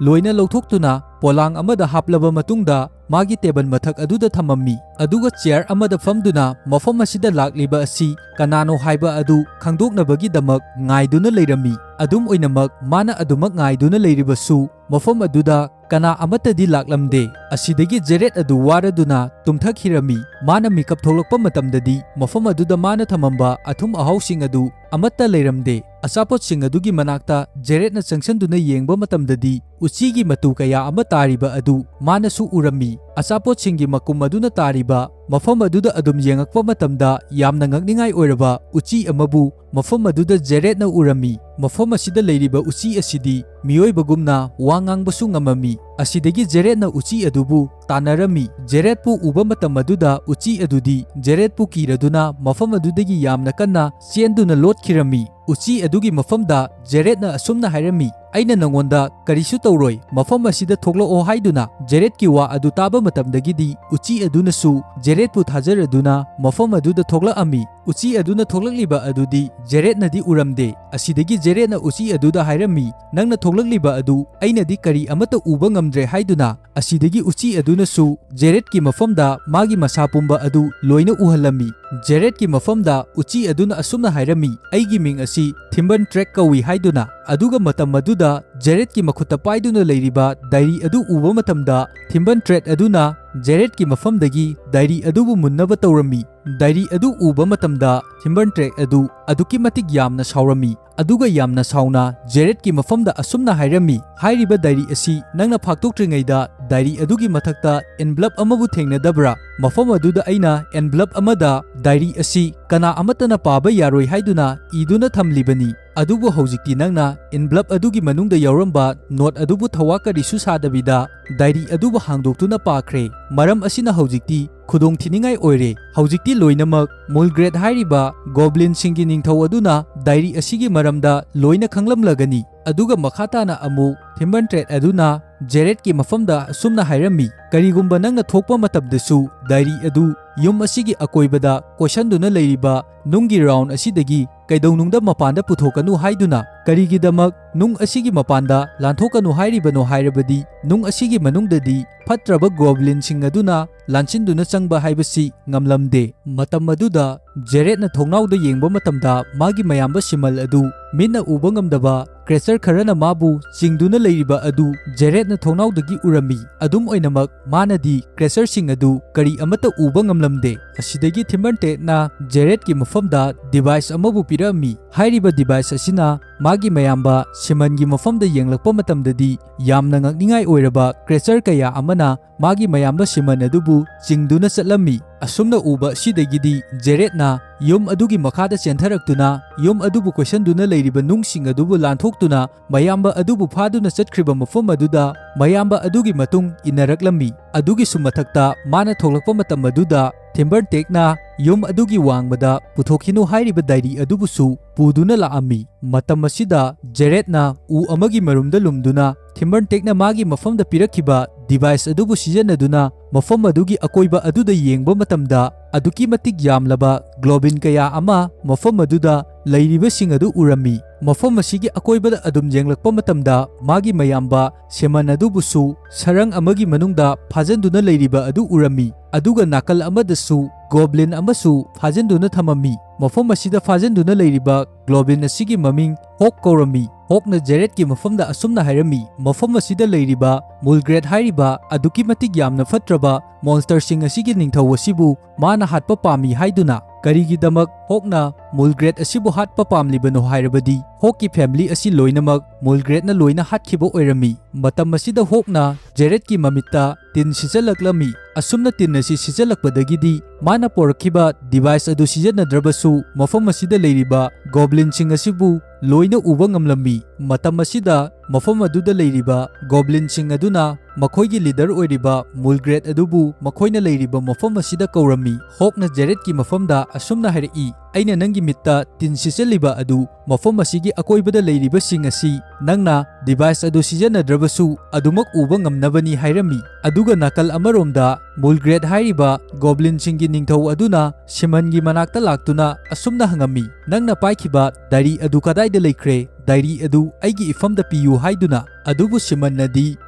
ꯂꯣꯏꯅ ꯂꯧꯊꯣꯛꯇꯨꯅ ꯄꯣꯂꯥꯡ ꯑꯃꯗ ꯍꯥꯞꯂꯕ ꯃꯇꯨꯡꯗ ꯃꯥꯒꯤ ꯇꯦꯕꯜ ꯃꯊꯛ ꯑꯗꯨꯗ ꯊꯝꯃꯝꯃꯤ꯫ ꯑꯗꯨꯒ ꯆꯤꯌꯔ ꯑꯃꯗ ꯐꯝꯗꯨꯅ ꯃꯐꯝ ꯑꯁꯤꯗ ꯂꯥꯛꯂꯤꯕ ꯑꯁꯤ ꯀꯅꯥꯅꯣ ꯍꯥꯏꯕ ꯑꯗꯨ ꯈꯪꯗꯣꯛꯅꯕꯒꯤꯗꯃꯛ ꯉꯥꯏꯗꯨꯅ ꯂꯩꯔꯝꯃꯤ꯫ ꯑꯗꯨꯝ ꯑꯣꯏꯅꯃꯛ, ꯃꯥꯅ ꯑꯗꯨꯃꯛ ꯉꯥꯏꯗꯨꯅ ꯂꯩꯔꯤꯕꯁꯨ ꯃꯐꯝ ꯑꯗꯨꯗ ꯀꯅꯥ ꯑꯃꯠꯇꯗꯤ ꯂꯥꯛꯂꯝꯗꯦ꯫ ꯑꯁꯤꯗꯒꯤ ꯖꯦꯔꯦꯠ ꯑꯗꯨ ꯋꯥꯔꯗꯨꯅ ꯇꯨꯝꯊꯈꯤꯔꯝꯃꯤ꯫ ꯃꯥꯅ ꯃꯤꯀꯞ ꯊꯣꯛꯂꯛꯄ ꯃꯇꯝꯗꯗꯤ ꯃꯐꯝ ꯑꯗꯨꯗ ꯃꯥꯅ ꯊꯝꯃꯝꯕ ꯑꯊꯨꯝ ꯑꯍꯥꯎꯁꯤꯡ ꯑꯗꯨ ꯑꯃꯠꯇ ꯂꯩꯔꯝꯗꯦ꯫ ꯑꯆꯥꯄꯣꯠꯁꯤꯡ ꯑꯗꯨꯒꯤ ꯃꯅꯥꯛꯇ ꯖꯦꯔꯦꯠꯅ ꯆꯪꯁꯤꯟꯗꯨꯅ ꯌꯦꯡꯕ ꯃꯇꯝꯗꯗꯤ ꯎꯆꯤꯒꯤ ꯃꯇꯨ ꯀꯌꯥ ꯑꯃ ꯇꯥꯔꯤꯕ ꯑꯗꯨ ꯃꯥꯅꯁꯨ ꯎꯔꯝꯃꯤ꯫ ꯑꯆꯥꯄꯣꯠꯁꯤꯡꯒꯤ ꯃꯀꯨꯝ ꯑꯗꯨꯅ ꯇꯥꯔꯤꯕ ꯃꯐꯝ ꯑꯗꯨꯗ ꯑꯗꯨꯝ ꯌꯦꯡꯉꯛꯄ ꯃꯇꯝꯗ ꯌꯥꯝꯅ ꯉꯛꯅꯤꯡꯉꯥꯏ ꯑꯣꯏꯔꯕ ꯎꯆꯤ ꯑꯃꯕꯨ ꯃꯐꯝ ꯑꯗꯨꯗ ꯖꯦꯔꯦꯠꯅ ꯎꯔꯝꯃꯤ꯫ ꯃꯐꯝ ꯑꯁꯤꯗ ꯂꯩꯔꯤꯕ ꯎꯆꯤ ꯑꯁꯤꯗꯤ ꯃꯤꯑꯣꯏꯕꯒꯨꯝꯅ ꯋꯥ ꯉꯥꯡꯕꯁꯨ ꯉꯝꯃꯝꯃꯤ꯫ ꯑꯁꯤꯗꯒꯤ ꯖꯦꯔꯦꯠꯅ ꯎꯆꯤ ꯑꯗꯨꯕꯨ ꯇꯥꯟꯅꯔꯝꯃꯤ꯫ ꯖꯦꯔꯦꯠꯄꯨ ꯎꯕ ꯃꯇꯝ ꯑꯗꯨꯗ ꯎꯆꯤ ꯑꯗꯨꯗꯤ ꯖꯦꯔꯦꯠꯄꯨ ꯀꯤꯔꯗꯨꯅ ꯃꯐꯝ ꯑꯗꯨꯗꯒꯤ ꯌꯥꯝꯅ ꯀꯟꯅ ꯆꯦꯟꯗꯨꯅ ꯂꯣꯠꯈꯤꯔꯝꯃꯤ꯫ ꯎꯆꯤ ꯑꯗꯨꯒꯤ ꯃꯐꯝꯗ ꯖꯦꯔꯦꯠꯅ ꯑꯁꯨꯝꯅ ꯍꯥꯏꯔꯝꯃꯤ, "ꯑꯩꯅ ꯅꯉꯣꯟꯗ ꯀꯔꯤꯁꯨ ꯇꯧꯔꯣꯏ, ꯃꯐꯝ ꯑꯁꯤꯗ ꯊꯣꯛꯂꯛꯑꯣ" ꯍꯥꯏꯗꯨꯅ꯫ ꯖꯦꯔꯦꯠꯀꯤ ꯋꯥ ꯑꯗꯨ ꯇꯥꯕ ꯃꯇꯝꯗꯒꯤꯗꯤ ꯎꯆꯤ ꯑꯗꯨꯅꯁꯨ ꯖꯦꯔꯦꯠꯄꯨ ꯊꯥꯖꯔꯗꯨꯅ ꯃꯐꯝ ꯑꯗꯨꯗ ꯊꯣꯛꯂꯛꯑꯝꯃꯤ꯫ ꯎꯆꯤ ꯑꯗꯨꯅ ꯊꯣꯛꯂꯛꯂꯤꯕ ꯑꯗꯨꯗꯤ ꯖꯦꯔꯦꯠꯅꯗꯤ ꯎꯔꯝꯗꯦ꯫ ꯑꯁꯤꯗꯒꯤ ꯖꯦꯔꯦꯠꯅ ꯎꯆꯤ ꯑꯗꯨꯗ ꯍꯥꯏꯔꯝꯃꯤ, "ꯅꯪꯅ ꯊꯣꯛꯂꯛꯂꯤꯕ ꯑꯗꯨ ꯑꯩꯅꯗꯤ ꯀꯔꯤ ꯑꯃꯠꯇ ꯎꯕ ꯉꯝꯗ꯭ꯔꯦ" ꯍꯥꯏꯗꯨꯅ꯫ ꯑꯁꯤꯗꯒꯤ ꯎꯆꯤ ꯑꯗꯨꯅꯁꯨ ꯖꯦꯔꯦꯠꯀꯤ ꯃꯐꯝꯗ ꯃꯥꯒꯤ ꯃꯁꯥ ꯄꯨꯝꯕ ꯑꯗꯨ ꯂꯣꯏꯅ ꯎꯍꯜꯂꯝꯃꯤ꯫ ꯖꯦꯔꯦꯠꯀꯤ ꯃꯐꯝꯗ ꯎꯆꯤ ꯑꯗꯨꯅ ꯑꯁꯨꯝꯅ ꯍꯥꯏꯔꯝꯃꯤ, "ꯑꯩꯒꯤ ꯃꯤꯡ ꯑꯁꯤ ꯊꯤꯝꯕꯟ ꯇ꯭ꯔꯦꯛ ꯀꯧꯏ" ꯍꯥꯏꯗꯨꯅ꯫ ꯑꯗꯨꯒ ꯃꯇꯝ ꯑꯗꯨꯗ ꯖꯦꯔꯦꯠꯀꯤ ꯃꯈꯨꯠꯇ ꯄꯥꯏꯗꯨꯅ ꯂꯩꯔꯤꯕ ꯗꯥꯏꯔꯤ ꯑꯗꯨ ꯎꯕ ꯃꯇꯝꯗ ꯊꯤꯝꯕꯟ ꯇ꯭ꯔꯦꯛ ꯑꯗꯨꯅ ꯖꯦꯔꯦꯠꯀꯤ ꯃꯐꯝꯗꯒꯤ ꯗꯥꯏꯔꯤ ꯑꯗꯨꯕꯨ ꯃꯨꯟꯅꯕ ꯇꯧꯔꯝꯃꯤ꯫ ꯗꯥꯏꯔꯤ ꯑꯗꯨ ꯎꯕ ꯃꯇꯝꯗ ꯊꯤꯝꯕꯟ ꯇ꯭ꯔꯦꯛ ꯑꯗꯨ ꯑꯗꯨꯛꯀꯤ ꯃꯇꯤꯛ ꯌꯥꯝꯅ ꯁꯥꯎꯔꯝꯃꯤ꯫ ꯑꯗꯨꯒ ꯌꯥꯝꯅ ꯁꯥꯎꯅ ꯖꯦꯔꯦꯠꯀꯤ ꯃꯐꯝꯗ ꯑꯁꯨꯝꯅ ꯍꯥꯏꯔꯝꯃꯤ, "ꯍꯥꯏꯔꯤꯕ ꯗꯥꯏꯔꯤ ꯑꯁꯤ ꯅꯪꯅ ꯐꯥꯛꯇꯣꯛꯇ꯭ꯔꯤꯉꯩꯗ ꯗꯥꯏꯔꯤ ꯑꯗꯨꯒꯤ ꯃꯊꯛꯇ ꯑꯦꯟꯚꯂꯞ ꯑꯃꯕꯨ ꯊꯦꯡꯅꯗꯕ꯭ꯔꯥ? ꯃꯐꯝ ꯑꯗꯨꯗ ꯑꯩꯅ ꯑꯦꯟꯚꯂꯞ ꯑꯃꯗ ꯗꯥꯏꯔꯤ ꯑꯁꯤ ꯀꯅꯥ ꯑꯃꯠꯇꯅ ꯄꯥꯕ ꯌꯥꯔꯣꯏ ꯍꯥꯏꯗꯨꯅ ꯏꯗꯨꯅ ꯊꯝꯂꯤꯕꯅꯤ꯫ ꯑꯗꯨꯕꯨ ꯍꯧꯖꯤꯛꯇꯤ ꯅꯪꯅ envelope ꯑꯗꯨꯒꯤ ꯃꯅꯨꯡꯗ ꯌꯥꯎꯔꯝꯕ note ꯑꯗꯨꯕꯨ ꯊꯧꯋꯥ ꯀꯔꯤꯁꯨ ꯁꯥꯗꯕꯤꯗ diary ꯑꯗꯨꯕꯨ ꯍꯥꯡꯗꯣꯛꯇꯨꯅ ꯄꯥꯈ꯭ꯔꯦ꯫ ꯃꯔꯝ ꯑꯁꯤꯅ ꯍꯧꯖꯤꯛꯇꯤ ꯈꯨꯗꯣꯡ ꯊꯤꯅꯤꯡꯉꯥꯏ ꯑꯣꯏꯔꯦ꯫ ꯍꯧꯖꯤꯛꯇꯤ ꯂꯣꯏꯅꯃꯛ Mulgrave ꯍꯥꯏꯔꯤꯕ goblinꯁꯤꯡꯒꯤ ꯅꯤꯡꯊꯧ ꯑꯗꯨꯅ diary ꯑꯁꯤꯒꯤ ꯃꯔꯝꯗ ꯂꯣꯏꯅ ꯈꯪꯂꯝꯂꯒꯅꯤ꯫ ꯑꯗꯨꯒ ꯃꯈꯥ ꯇꯥꯅ ꯑꯃꯨꯛ Themberteg ꯑꯗꯨꯅ Jaredꯀꯤ ꯃꯐꯝꯗ ꯑꯁꯨꯝꯅ ꯍꯥꯏꯔꯝꯃꯤ, "ꯀꯔꯤꯒꯨꯝꯕ ꯅꯪꯅ ꯊꯣꯛꯄ ꯃꯇꯝꯗꯁꯨ diary ꯑꯗꯨ ꯌꯨꯝ ꯑꯁꯤꯒꯤ ꯑꯀꯣꯏꯕꯗ ꯀꯣꯏꯁꯟꯗꯨꯅ ꯂꯩꯔꯤꯕ ꯅꯨꯡꯒꯤ round ꯑꯁꯤꯗꯒꯤ ꯀꯩꯗꯧꯅꯨꯡꯗ ꯃꯄꯥꯟꯗ ꯄꯨꯊꯣꯛꯀꯅꯨ ꯍꯥꯏꯗꯨꯅ꯫ ꯀꯔꯤꯒꯤꯗꯃꯛ ꯅꯨꯡ ꯑꯁꯤꯒꯤ ꯃꯄꯥꯟꯗ ꯂꯥꯟꯊꯣꯛꯀꯅꯨ ꯍꯥꯏꯔꯤꯕꯅꯣ ꯍꯥꯏꯔꯕꯗꯤ ꯅꯨꯡ ꯑꯁꯤꯒꯤ ꯃꯅꯨꯡꯗꯗꯤ ꯐꯠꯇ꯭ꯔꯕ goblinꯁꯤꯡ ꯑꯗꯨꯅ ꯂꯥꯟꯁꯤꯟꯗꯨꯅ ꯆꯪꯕ ꯍꯥꯏꯕꯁꯤ ꯉꯝꯂꯝꯗꯦ꯫ ꯃꯇꯝ ꯑꯗꯨꯗ Jaredꯅ ꯊꯣꯡꯅꯥꯎꯗ ꯌꯦꯡꯕ ꯃꯇꯝꯗ ꯃꯥꯒꯤ ꯃꯌꯥꯝꯕ Simon ꯑꯗꯨ ꯃꯤꯠꯅ ꯎꯕ ꯉꯝꯗꯕ creature ꯈꯔꯅ ꯃꯥꯕꯨ ꯆꯤꯡꯗꯨꯅ ꯂꯩꯔꯤꯕ ꯑꯗꯨ Jaredꯅ ꯊꯣꯡꯅꯥꯎꯗꯒꯤ ꯎꯔꯝꯃꯤ꯫ ꯑꯗꯨꯝ ꯑꯣꯏꯅꯃꯛ ꯃꯥꯅꯗꯤ creatureꯁꯤꯡ ꯑꯗꯨ ꯀꯔꯤ ꯑꯃꯠꯇ ꯎꯕ ꯉꯝꯂꯝꯗꯦ꯫ ꯑꯁꯤꯗꯒꯤ Thembertegꯅ Jaredꯀꯤ ꯃꯐꯝꯗ device ꯑꯃꯕꯨ ꯄꯤꯔꯛꯑꯝꯃꯤ꯫ ꯍꯥꯏꯔꯤꯕ device ꯑꯁꯤꯅ ꯃꯥꯒꯤ ꯃꯌꯥꯝꯕ Simonꯒꯤ ꯃꯐꯝꯗ ꯌꯦꯡꯂꯛꯄ ꯃꯇꯝꯗꯗꯤ ꯌꯥꯝꯅ ꯉꯛꯅꯤꯡꯉꯥꯏ ꯑꯣꯏꯔꯕ creature ꯀꯌꯥ ꯑꯃꯅ ꯃꯥꯒꯤ ꯃꯌꯥꯝꯕ Simon ꯑꯗꯨꯕꯨ ꯆꯤꯡꯗꯨꯅ ꯆꯠꯂꯝꯃꯤ꯫ ꯑꯁꯨꯝꯅ ꯎꯕ ꯑꯁꯤꯗꯒꯤꯗꯤ Jaredꯅ ꯌꯨꯝ ꯑꯗꯨꯒꯤ ꯃꯈꯥꯗ ꯆꯦꯟꯊꯔꯛꯇꯨꯅ ꯌꯨꯝ ꯑꯗꯨꯕꯨ ꯀꯣꯏꯁꯟꯗꯨꯅ ꯂꯩꯔꯤꯕ ꯅꯨꯡꯁꯤꯡ ꯑꯗꯨꯕꯨ ꯂꯥꯟꯊꯣꯛꯇꯨꯅ ꯃꯌꯥꯝꯕ ꯑꯗꯨꯕꯨ ꯐꯥꯗꯨꯅ ꯆꯠꯈ꯭ꯔꯤꯕ ꯃꯐꯝ ꯑꯗꯨꯗ ꯃꯌꯥꯝꯕ ꯑꯗꯨꯒꯤ ꯃꯇꯨꯡ ꯏꯟꯅꯔꯛꯂꯝꯃꯤ꯫ ꯑꯗꯨꯒꯤꯁꯨ ꯃꯊꯛꯇ ꯃꯥꯅ ꯊꯣꯛꯂꯛꯄ ꯃꯇꯝ ꯑꯗꯨꯗ Thembertegꯅ ꯌꯨꯝ ꯑꯗꯨꯒꯤ ꯋꯥꯡꯃꯗ ꯄꯨꯊꯣꯛꯈꯤꯅꯨ ꯍꯥꯏꯔꯤꯕ diary ꯑꯗꯨꯕꯨꯁꯨ ꯄꯨꯗꯨꯅ ꯂꯥꯛꯑꯝꯃꯤ꯫ ꯃꯇꯝ ꯑꯁꯤꯗ Jaredꯅ ꯎ ꯑꯃꯒꯤ ꯃꯔꯨꯝꯗ ꯂꯨꯝꯗꯨꯅ Thembertegꯅ ꯃꯥꯒꯤ ꯃꯐꯝꯗ ꯄꯤꯔꯛꯈꯤꯕ device ꯑꯗꯨꯕꯨ ꯁꯤꯖꯤꯟꯅꯗꯨꯅ ꯃꯐꯝ ꯑꯗꯨꯒꯤ ꯑꯀꯣꯏꯕ ꯑꯗꯨꯗ ꯌꯦꯡꯕ ꯃꯇꯝꯗ ꯑꯗꯨꯛꯀꯤ ꯃꯇꯤꯛ ꯌꯥꯝꯂꯕ goblin ꯀꯌꯥ ꯑꯃ ꯃꯐꯝ ꯑꯗꯨꯗ ꯂꯩꯔꯤꯕꯁꯤꯡ ꯑꯗꯨ ꯎꯔꯝꯃꯤ꯫ ꯃꯐꯝ ꯑꯁꯤꯒꯤ ꯑꯀꯣꯏꯕꯗ ꯑꯗꯨꯝ ꯌꯦꯡꯂꯛꯄ ꯃꯇꯝꯗ ꯃꯥꯒꯤ ꯃꯌꯥꯝꯕ Simon ꯑꯗꯨꯕꯨꯁꯨ ꯁꯔꯪ ꯑꯃꯒꯤ ꯃꯅꯨꯡꯗ ꯐꯥꯖꯤꯟꯗꯨꯅ ꯂꯩꯔꯤꯕ ꯑꯗꯨ ꯎꯔꯝꯃꯤ꯫ ꯑꯗꯨꯒ ꯅꯥꯀꯜ ꯑꯃꯗꯁꯨ goblin ꯑꯃꯁꯨ ꯐꯥꯖꯤꯟꯗꯨꯅ ꯊꯝꯃꯝꯃꯤ꯫ ꯃꯐꯝ ꯑꯁꯤꯗ ꯐꯥꯖꯤꯟꯗꯨꯅ ꯂꯩꯔꯤꯕ goblin ꯑꯁꯤꯒꯤ ꯃꯃꯤꯡ Hawk ꯀꯧꯔꯝꯃꯤ꯫ Hawkꯅ Jaredꯀꯤ ꯃꯐꯝꯗ ꯑꯁꯨꯝꯅ ꯍꯥꯏꯔꯝꯃꯤ, "ꯃꯐꯝ ꯑꯁꯤꯗ ꯂꯩꯔꯤꯕ Mulgrave ꯍꯥꯏꯔꯤꯕ ꯑꯗꯨꯛꯀꯤ ꯃꯇꯤꯛ ꯌꯥꯝꯅ ꯐꯠꯇ꯭ꯔꯕ monsterꯁꯤꯡ ꯑꯁꯤꯒꯤ ꯅꯤꯡꯊꯧ ꯑꯁꯤꯕꯨ ꯃꯥꯅ ꯍꯥꯠꯄ ꯄꯥꯝꯃꯤ" ꯍꯥꯏꯗꯨꯅ꯫ ꯀꯔꯤꯒꯤꯗꯃꯛ Hawkꯅ Mulgrave ꯑꯁꯤꯕꯨ ꯍꯥꯠꯄ ꯄꯥꯝꯂꯤꯕꯅꯣ ꯍꯥꯏꯔꯕꯗꯤ Hawkꯀꯤ family ꯑꯁꯤ ꯂꯣꯏꯅꯃꯛ Mulgraveꯅ ꯂꯣꯏꯅ ꯍꯥꯠꯈꯤꯕ ꯑꯣꯏꯔꯝꯃꯤ꯫ ꯃꯇꯝ ꯑꯁꯤꯗ Hawkꯅ Jaredꯀꯤ ꯃꯃꯤꯠꯇ ꯇꯤꯟ ꯁꯤꯠꯆꯜꯂꯛꯂꯝꯃꯤ꯫ ꯑꯁꯨꯝꯅ ꯇꯤꯟ ꯑꯁꯤ ꯁꯤꯠꯆꯜꯂꯛꯄꯗꯒꯤꯗꯤ ꯃꯥꯅ ꯄꯣꯔꯛꯈꯤꯕ device ꯑꯗꯨ ꯁꯤꯖꯤꯟꯅꯗ꯭ꯔꯕꯁꯨ ꯃꯐꯝ ꯑꯁꯤꯗ ꯂꯩꯔꯤꯕ goblinꯁꯤꯡ ꯑꯁꯤꯕꯨ ꯂꯣꯏꯅ ꯎꯕ ꯉꯝꯂꯝꯃꯤ꯫ ꯃꯇꯝ ꯑꯁꯤꯗ ꯃꯐꯝ ꯑꯗꯨꯗ ꯂꯩꯔꯤꯕ ꯒꯣꯕ꯭ꯂꯤꯟꯁꯤꯡ ꯑꯗꯨꯅ ꯃꯈꯣꯏꯒꯤ ꯂꯤꯗꯔ ꯑꯣꯏꯔꯤꯕ ꯃꯨꯜꯒ꯭ꯔꯦꯠ ꯑꯗꯨꯕꯨ ꯃꯈꯣꯏꯅ ꯂꯩꯔꯤꯕ ꯃꯐꯝ ꯑꯁꯤꯗ ꯀꯧꯔꯝꯃꯤ꯫ ꯍꯣꯛꯅ ꯖꯦꯔꯦꯠꯀꯤ ꯃꯐꯝꯗ ꯑꯁꯨꯝꯅ ꯍꯥꯏꯔꯛꯏ, "ꯑꯩꯅ ꯅꯪꯒꯤ ꯃꯤꯠꯇ ꯇꯤꯟ ꯁꯤꯠꯆꯜꯂꯤꯕ ꯑꯗꯨ, ꯃꯐꯝ ꯑꯁꯤꯒꯤ ꯑꯀꯣꯏꯕꯗ ꯂꯩꯔꯤꯕꯁꯤꯡ ꯑꯁꯤ ꯅꯪꯅ ꯗꯤꯚꯥꯏꯁ ꯑꯗꯨ ꯁꯤꯖꯤꯟꯅꯗ꯭ꯔꯕꯁꯨ ꯑꯗꯨꯃꯛ ꯎꯕ ꯉꯝꯅꯕꯅꯤ" ꯍꯥꯏꯔꯝꯃꯤ꯫ ꯑꯗꯨꯒ ꯅꯥꯀꯜ ꯑꯃꯔꯣꯝꯗ ꯃꯨꯜꯒ꯭ꯔꯦꯠ ꯍꯥꯏꯔꯤꯕ ꯒꯣꯕ꯭ꯂꯤꯟꯁꯤꯡꯒꯤ ꯅꯤꯡꯊꯧ ꯑꯗꯨꯅ ꯁꯤꯃꯟꯒꯤ ꯃꯅꯥꯛꯇ ꯂꯥꯛꯇꯨꯅ ꯑꯁꯨꯝꯅ ꯍꯪꯉꯝꯃꯤ, "ꯅꯪꯅ ꯄꯥꯏꯈꯤꯕ ꯗꯥꯏꯔꯤ ꯑꯗꯨ ꯀꯗꯥꯏꯗ ꯂꯩꯈ꯭ꯔꯦ? ꯗꯥꯏꯔꯤ ꯑꯗꯨ ꯑꯩꯒꯤ ꯏꯐꯝꯗ ꯄꯤꯌꯨ" ꯍꯥꯏꯗꯨꯅ꯫ ꯑꯗꯨꯕꯨ ꯁꯤꯃꯟꯅꯗꯤ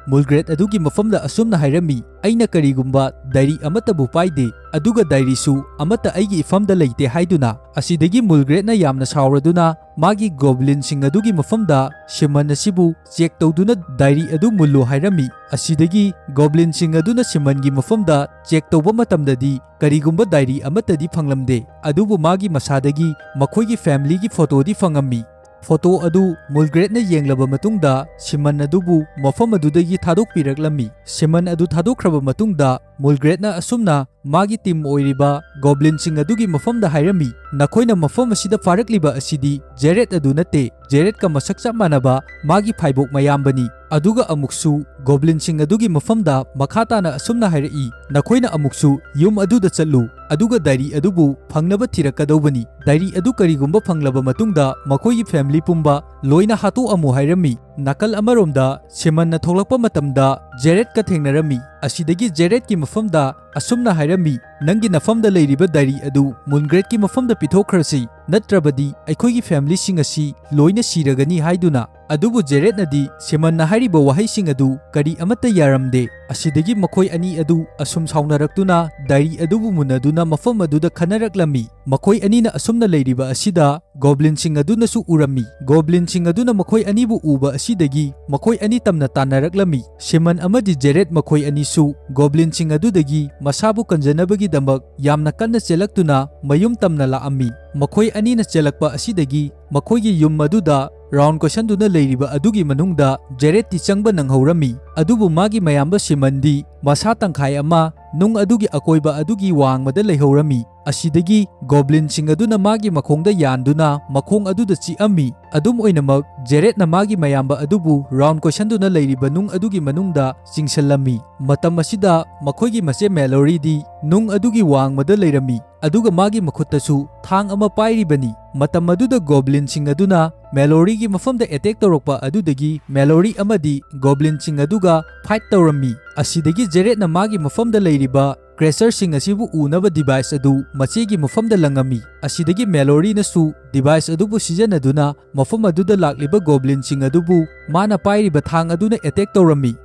ꯃꯨꯜꯒ꯭ꯔꯦꯠ ꯑꯗꯨꯒꯤ ꯃꯐꯝꯗ ꯑꯁꯨꯝꯅ ꯍꯥꯏꯔꯝꯃꯤ, "ꯑꯩꯅ ꯀꯔꯤꯒꯨꯝꯕ ꯗꯥꯏꯔꯤ ꯑꯃꯠꯇꯕꯨ ꯄꯥꯏꯗꯦ, ꯑꯗꯨꯒ ꯗꯥꯏꯔꯤꯁꯨ ꯑꯃꯠꯇ ꯑꯩꯒꯤ ꯏꯐꯝꯗ ꯂꯩꯇꯦ" ꯍꯥꯏꯗꯨꯅ꯫ ꯑꯁꯤꯗꯒꯤ ꯃꯨꯜꯒ꯭ꯔꯦꯠꯅ ꯌꯥꯝꯅ ꯁꯥꯎꯔꯗꯨꯅ ꯃꯥꯒꯤ ꯒꯣꯕ꯭ꯂꯤꯟꯁꯤꯡ ꯑꯗꯨꯒꯤ ꯃꯐꯝꯗ ꯁꯤꯃꯟ ꯑꯁꯤꯕꯨ ꯆꯦꯛ ꯇꯧꯗꯨꯅ ꯗꯥꯏꯔꯤ ꯑꯗꯨ ꯃꯨꯜꯂꯨ ꯍꯥꯏꯔꯝꯃꯤ꯫ ꯑꯁꯤꯗꯒꯤ ꯒꯣꯕ꯭ꯂꯤꯟꯁꯤꯡ ꯑꯗꯨꯅ ꯁꯤꯃꯟꯒꯤ ꯃꯐꯝꯗ ꯆꯦꯛ ꯇꯧꯕ ꯃꯇꯝꯗꯗꯤ ꯀꯔꯤꯒꯨꯝꯕ ꯗꯥꯏꯔꯤ ꯑꯃꯠꯇꯗꯤ ꯐꯪꯂꯝꯗꯦ, ꯑꯗꯨꯕꯨ ꯃꯥꯒꯤ ꯃꯁꯥꯗꯒꯤ ꯃꯈꯣꯏꯒꯤ ꯐꯦꯃꯤꯂꯤꯒꯤ ꯐꯣꯇꯣꯗꯤ ꯐꯪꯉꯝꯃꯤ꯫ ꯐꯣꯇꯣ ꯑꯗꯨ ꯃꯨꯜꯒ꯭ꯔꯦꯠꯅ ꯌꯦꯡꯂꯕ ꯃꯇꯨꯡꯗ ꯁꯤꯃꯟ ꯑꯗꯨꯕꯨ ꯃꯐꯝ ꯑꯗꯨꯗꯒꯤ ꯊꯥꯗꯣꯛꯄꯤꯔꯛꯂꯝꯃꯤ꯫ ꯁꯤꯃꯟ ꯑꯗꯨ ꯊꯥꯗꯣꯛꯈ꯭ꯔꯕ ꯃꯇꯨꯡꯗ ꯃꯨꯜꯒ꯭ꯔꯦꯠꯅ ꯑꯁꯨꯝꯅ ꯃꯥꯒꯤ ꯇꯤꯝ ꯑꯣꯏꯔꯤꯕ ꯒꯣꯕ꯭ꯂꯤꯟꯁꯤꯡ ꯑꯗꯨꯒꯤ ꯃꯐꯝꯗ ꯍꯥꯏꯔꯝꯃꯤ, "ꯅꯈꯣꯏꯅ ꯃꯐꯝ ꯑꯁꯤꯗ ꯐꯥꯔꯛꯂꯤꯕ ꯑꯁꯤꯗꯤ ꯖꯦꯔꯦꯠ ꯑꯗꯨ ꯅꯠꯇꯦ, ꯖꯦꯔꯦꯠꯀ ꯃꯁꯛ ꯆꯞ ꯃꯥꯟꯅꯕ ꯃꯥꯒꯤ ꯐꯥꯏꯕꯣꯛ ꯃꯌꯥꯝꯕꯅꯤ꯫ ꯑꯗꯨꯒ ꯑꯃꯨꯛꯁꯨ ꯒꯣꯕ꯭ꯂꯤꯟꯁꯤꯡ ꯑꯗꯨꯒꯤ ꯃꯐꯝꯗ ꯃꯈꯥ ꯇꯥꯅ ꯑꯁꯨꯝꯅ ꯍꯥꯏꯔꯛꯏ, ꯅꯈꯣꯏꯅ ꯑꯃꯨꯛꯁꯨ ꯌꯨꯝ ꯑꯗꯨꯗ ꯆꯠꯂꯨ, ꯑꯗꯨꯒ ꯗꯥꯏꯔꯤ ꯑꯗꯨꯕꯨ ꯐꯪꯅꯕ ꯊꯤꯔꯛꯀꯗꯧꯕꯅꯤ꯫ ꯗꯥꯏꯔꯤ ꯑꯗꯨ ꯀꯔꯤꯒꯨꯝꯕ ꯐꯪꯂꯕ ꯃꯇꯨꯡꯗ ꯃꯈꯣꯏꯒꯤ ꯐꯦꯃꯤꯂꯤ ꯄꯨꯝꯕ ꯂꯣꯏꯅ ꯍꯥꯠꯇꯣꯛꯑꯝꯃꯨ" ꯍꯥꯏꯔꯝꯃꯤ꯫ ꯅꯥꯀꯜ ꯑꯃꯔꯣꯝꯗ ꯁꯤꯃꯟꯅ ꯊꯣꯛꯂꯛꯄ ꯃꯇꯝꯗ ꯖꯦꯔꯦꯠꯀ ꯊꯦꯡꯅꯔꯝꯃꯤ꯫ ꯑꯁꯤꯗꯒꯤ ꯖꯦꯔꯦꯠꯀꯤ ꯃꯐꯝꯗ ꯑꯁꯨꯝꯅ ꯍꯥꯏꯔꯝꯃꯤ, "ꯅꯪꯒꯤ ꯅꯐꯝꯗ ꯂꯩꯔꯤꯕ ꯗꯥꯏꯔꯤ ꯑꯗꯨ ꯃꯨꯟꯒ꯭ꯔꯦꯠꯀꯤ ꯃꯐꯝꯗ ꯄꯤꯊꯣꯛꯈ꯭ꯔꯁꯤ, ꯅꯠꯇ꯭ꯔꯕꯗꯤ ꯑꯩꯈꯣꯏꯒꯤ ꯐꯦꯃꯤꯂꯤꯁꯤꯡ ꯑꯁꯤ ꯂꯣꯏꯅ ꯁꯤꯔꯒꯅꯤ" ꯍꯥꯏꯗꯨꯅ꯫ ꯑꯗꯨꯕꯨ ꯖꯦꯔꯦꯠꯅꯗꯤ ꯁꯤꯃꯟꯅ ꯍꯥꯏꯔꯤꯕ ꯋꯥꯍꯩꯁꯤꯡ ꯑꯗꯨ ꯀꯔꯤ ꯑꯃꯠꯇ ꯌꯥꯔꯝꯗꯦ꯫ ꯑꯁꯤꯗꯒꯤ ꯃꯈꯣꯏ ꯑꯅꯤ ꯑꯗꯨ ꯑꯁꯨꯝ ꯁꯥꯎꯅꯔꯛꯇꯨꯅ ꯗꯥꯏꯔꯤ ꯑꯗꯨꯕꯨ ꯃꯨꯟꯅꯗꯨꯅ ꯃꯐꯝ ꯑꯗꯨꯗ ꯈꯟꯅꯔꯛꯂꯝꯃꯤ꯫ ꯃꯈꯣꯏ ꯑꯅꯤꯅ ꯑꯁꯨꯝꯅ ꯂꯩꯔꯤꯕ ꯑꯁꯤꯗ ꯒꯣꯕ꯭ꯂꯤꯟꯁꯤꯡ ꯑꯗꯨꯅꯁꯨ ꯎꯔꯝꯃꯤ꯫ ꯒꯣꯕ꯭ꯂꯤꯟꯁꯤꯡ ꯑꯗꯨꯅ ꯃꯈꯣꯏ ꯑꯅꯤꯕꯨ ꯎꯕ ꯑꯁꯤꯗꯒꯤ ꯃꯈꯣꯏ ꯑꯅꯤ ꯇꯝꯅ ꯇꯥꯟꯅꯔꯛꯂꯝꯃꯤ꯫ ꯁꯤꯃꯟ ꯑꯃꯗꯤ ꯖꯦꯔꯦꯠ ꯃꯈꯣꯏ ꯑꯅꯤꯁꯨ ꯒꯣꯕ꯭ꯂꯤꯟꯁꯤꯡ ꯑꯗꯨꯗꯒꯤ ꯃꯁꯥꯕꯨ ꯀꯟꯖꯅꯕꯒꯤꯗꯃꯛ ꯌꯥꯝꯅ ꯀꯟꯅ ꯆꯦꯜꯂꯛꯇꯨꯅ ꯃꯌꯨꯝ ꯇꯝꯅ ꯂꯥꯛꯑꯝꯃꯤ꯫ ꯃꯈꯣꯏ ꯑꯅꯤꯅ ꯆꯦꯜꯂꯛꯄ ꯑꯁꯤꯗꯒꯤ ꯃꯈꯣꯏꯒꯤ ꯌꯨꯝ ꯑꯗꯨꯗ ꯔꯥꯎꯟ ꯀꯣꯏꯁꯟꯗꯨꯅ ꯂꯩꯔꯤꯕ ꯑꯗꯨꯒꯤ ꯃꯅꯨꯡꯗ ꯖꯦꯔꯦꯠꯇꯤ ꯆꯪꯕ ꯅꯪꯍꯧꯔꯝꯃꯤ, ꯑꯗꯨꯕꯨ ꯃꯥꯒꯤ ꯃꯌꯥꯝꯕ ꯁꯤꯃꯟꯗꯤ ꯃꯁꯥ ꯇꯪꯈꯥꯏ ꯑꯃ ꯅꯨꯡ ꯑꯗꯨꯒꯤ ꯑꯀꯣꯏꯕ ꯑꯗꯨꯒꯤ ꯋꯥꯡꯃꯗ ꯂꯩꯍꯧꯔꯝꯃꯤ꯫ ꯑꯁꯤꯗꯒꯤ ꯒꯣꯕ꯭ꯂꯤꯟꯁꯤꯡ ꯑꯗꯨꯅ ꯃꯥꯒꯤ ꯃꯈꯣꯡꯗ ꯌꯥꯟꯗꯨꯅ ꯃꯈꯣꯡ ꯑꯗꯨꯗ ꯆꯤꯛꯑꯝꯃꯤ꯫ ꯑꯗꯨꯝ ꯑꯣꯏꯅꯃꯛ, ꯖꯦꯔꯦꯠꯅ ꯃꯥꯒꯤ ꯃꯌꯥꯝꯕ ꯑꯗꯨꯕꯨ ꯔꯥꯎꯟ ꯀꯣꯏꯁꯟꯗꯨꯅ ꯂꯩꯔꯤꯕ ꯅꯨꯡ ꯑꯗꯨꯒꯤ ꯃꯅꯨꯡꯗ ꯆꯤꯡꯁꯤꯜꯂꯝꯃꯤ꯫ ꯃꯇꯝ ꯑꯁꯤꯗ ꯃꯈꯣꯏꯒꯤ ꯃꯆꯦ ꯃꯦꯂꯣꯔꯤꯗꯤ ꯅꯨꯡ ꯑꯗꯨꯒꯤ ꯋꯥꯡꯃꯗ ꯂꯩꯔꯝꯃꯤ, ꯑꯗꯨꯒ ꯃꯥꯒꯤ ꯃꯈꯨꯠꯇꯁꯨ ꯊꯥꯡ ꯑꯃ ꯄꯥꯏꯔꯤꯕꯅꯤ꯫ ꯃꯇꯝ ꯑꯗꯨꯗ ꯒꯣꯕ꯭ꯂꯤꯟꯁꯤꯡ ꯑꯗꯨꯅ ꯃꯦꯂꯣꯔꯤꯒꯤ ꯃꯐꯝꯗ ꯑꯦꯇꯦꯛ ꯇꯧꯔꯛꯄ ꯑꯗꯨꯗꯒꯤ ꯃꯦꯂꯣꯔꯤ ꯑꯃꯗꯤ ꯒꯣꯕ꯭ꯂꯤꯟꯁꯤꯡ ꯑꯗꯨꯒ ꯐꯥꯏꯠ ꯇꯧꯔꯝꯃꯤ꯫ ꯑꯁꯤꯗꯒꯤ ꯖꯦꯔꯦꯠꯅ ꯃꯥꯒꯤ ꯃꯐꯝꯗ ꯂꯩꯔꯤꯕ ꯀ꯭ꯔꯦꯁꯔꯁꯤꯡ ꯑꯁꯤꯕꯨ ꯎꯅꯕ ꯗꯤꯚꯥꯏꯁ ꯑꯗꯨ ꯃꯆꯦꯒꯤ ꯃꯐꯝꯗ ꯂꯪꯉꯝꯃꯤ꯫ ꯑꯁꯤꯗꯒꯤ ꯃꯦꯂꯣꯔꯤꯅꯁꯨ ꯗꯤꯚꯥꯏꯁ ꯑꯗꯨꯕꯨ ꯁꯤꯖꯤꯟꯅꯗꯨꯅ ꯃꯐꯝ ꯑꯗꯨꯗ ꯂꯥꯛꯂꯤꯕ ꯒꯣꯕ꯭ꯂꯤꯟꯁꯤꯡ ꯑꯗꯨꯕꯨ ꯃꯥꯅ ꯄꯥꯏꯔꯤꯕ ꯊꯥꯡ ꯑꯗꯨꯅ ꯑꯦꯇꯦꯛ ꯇꯧꯔꯝꯃꯤ꯫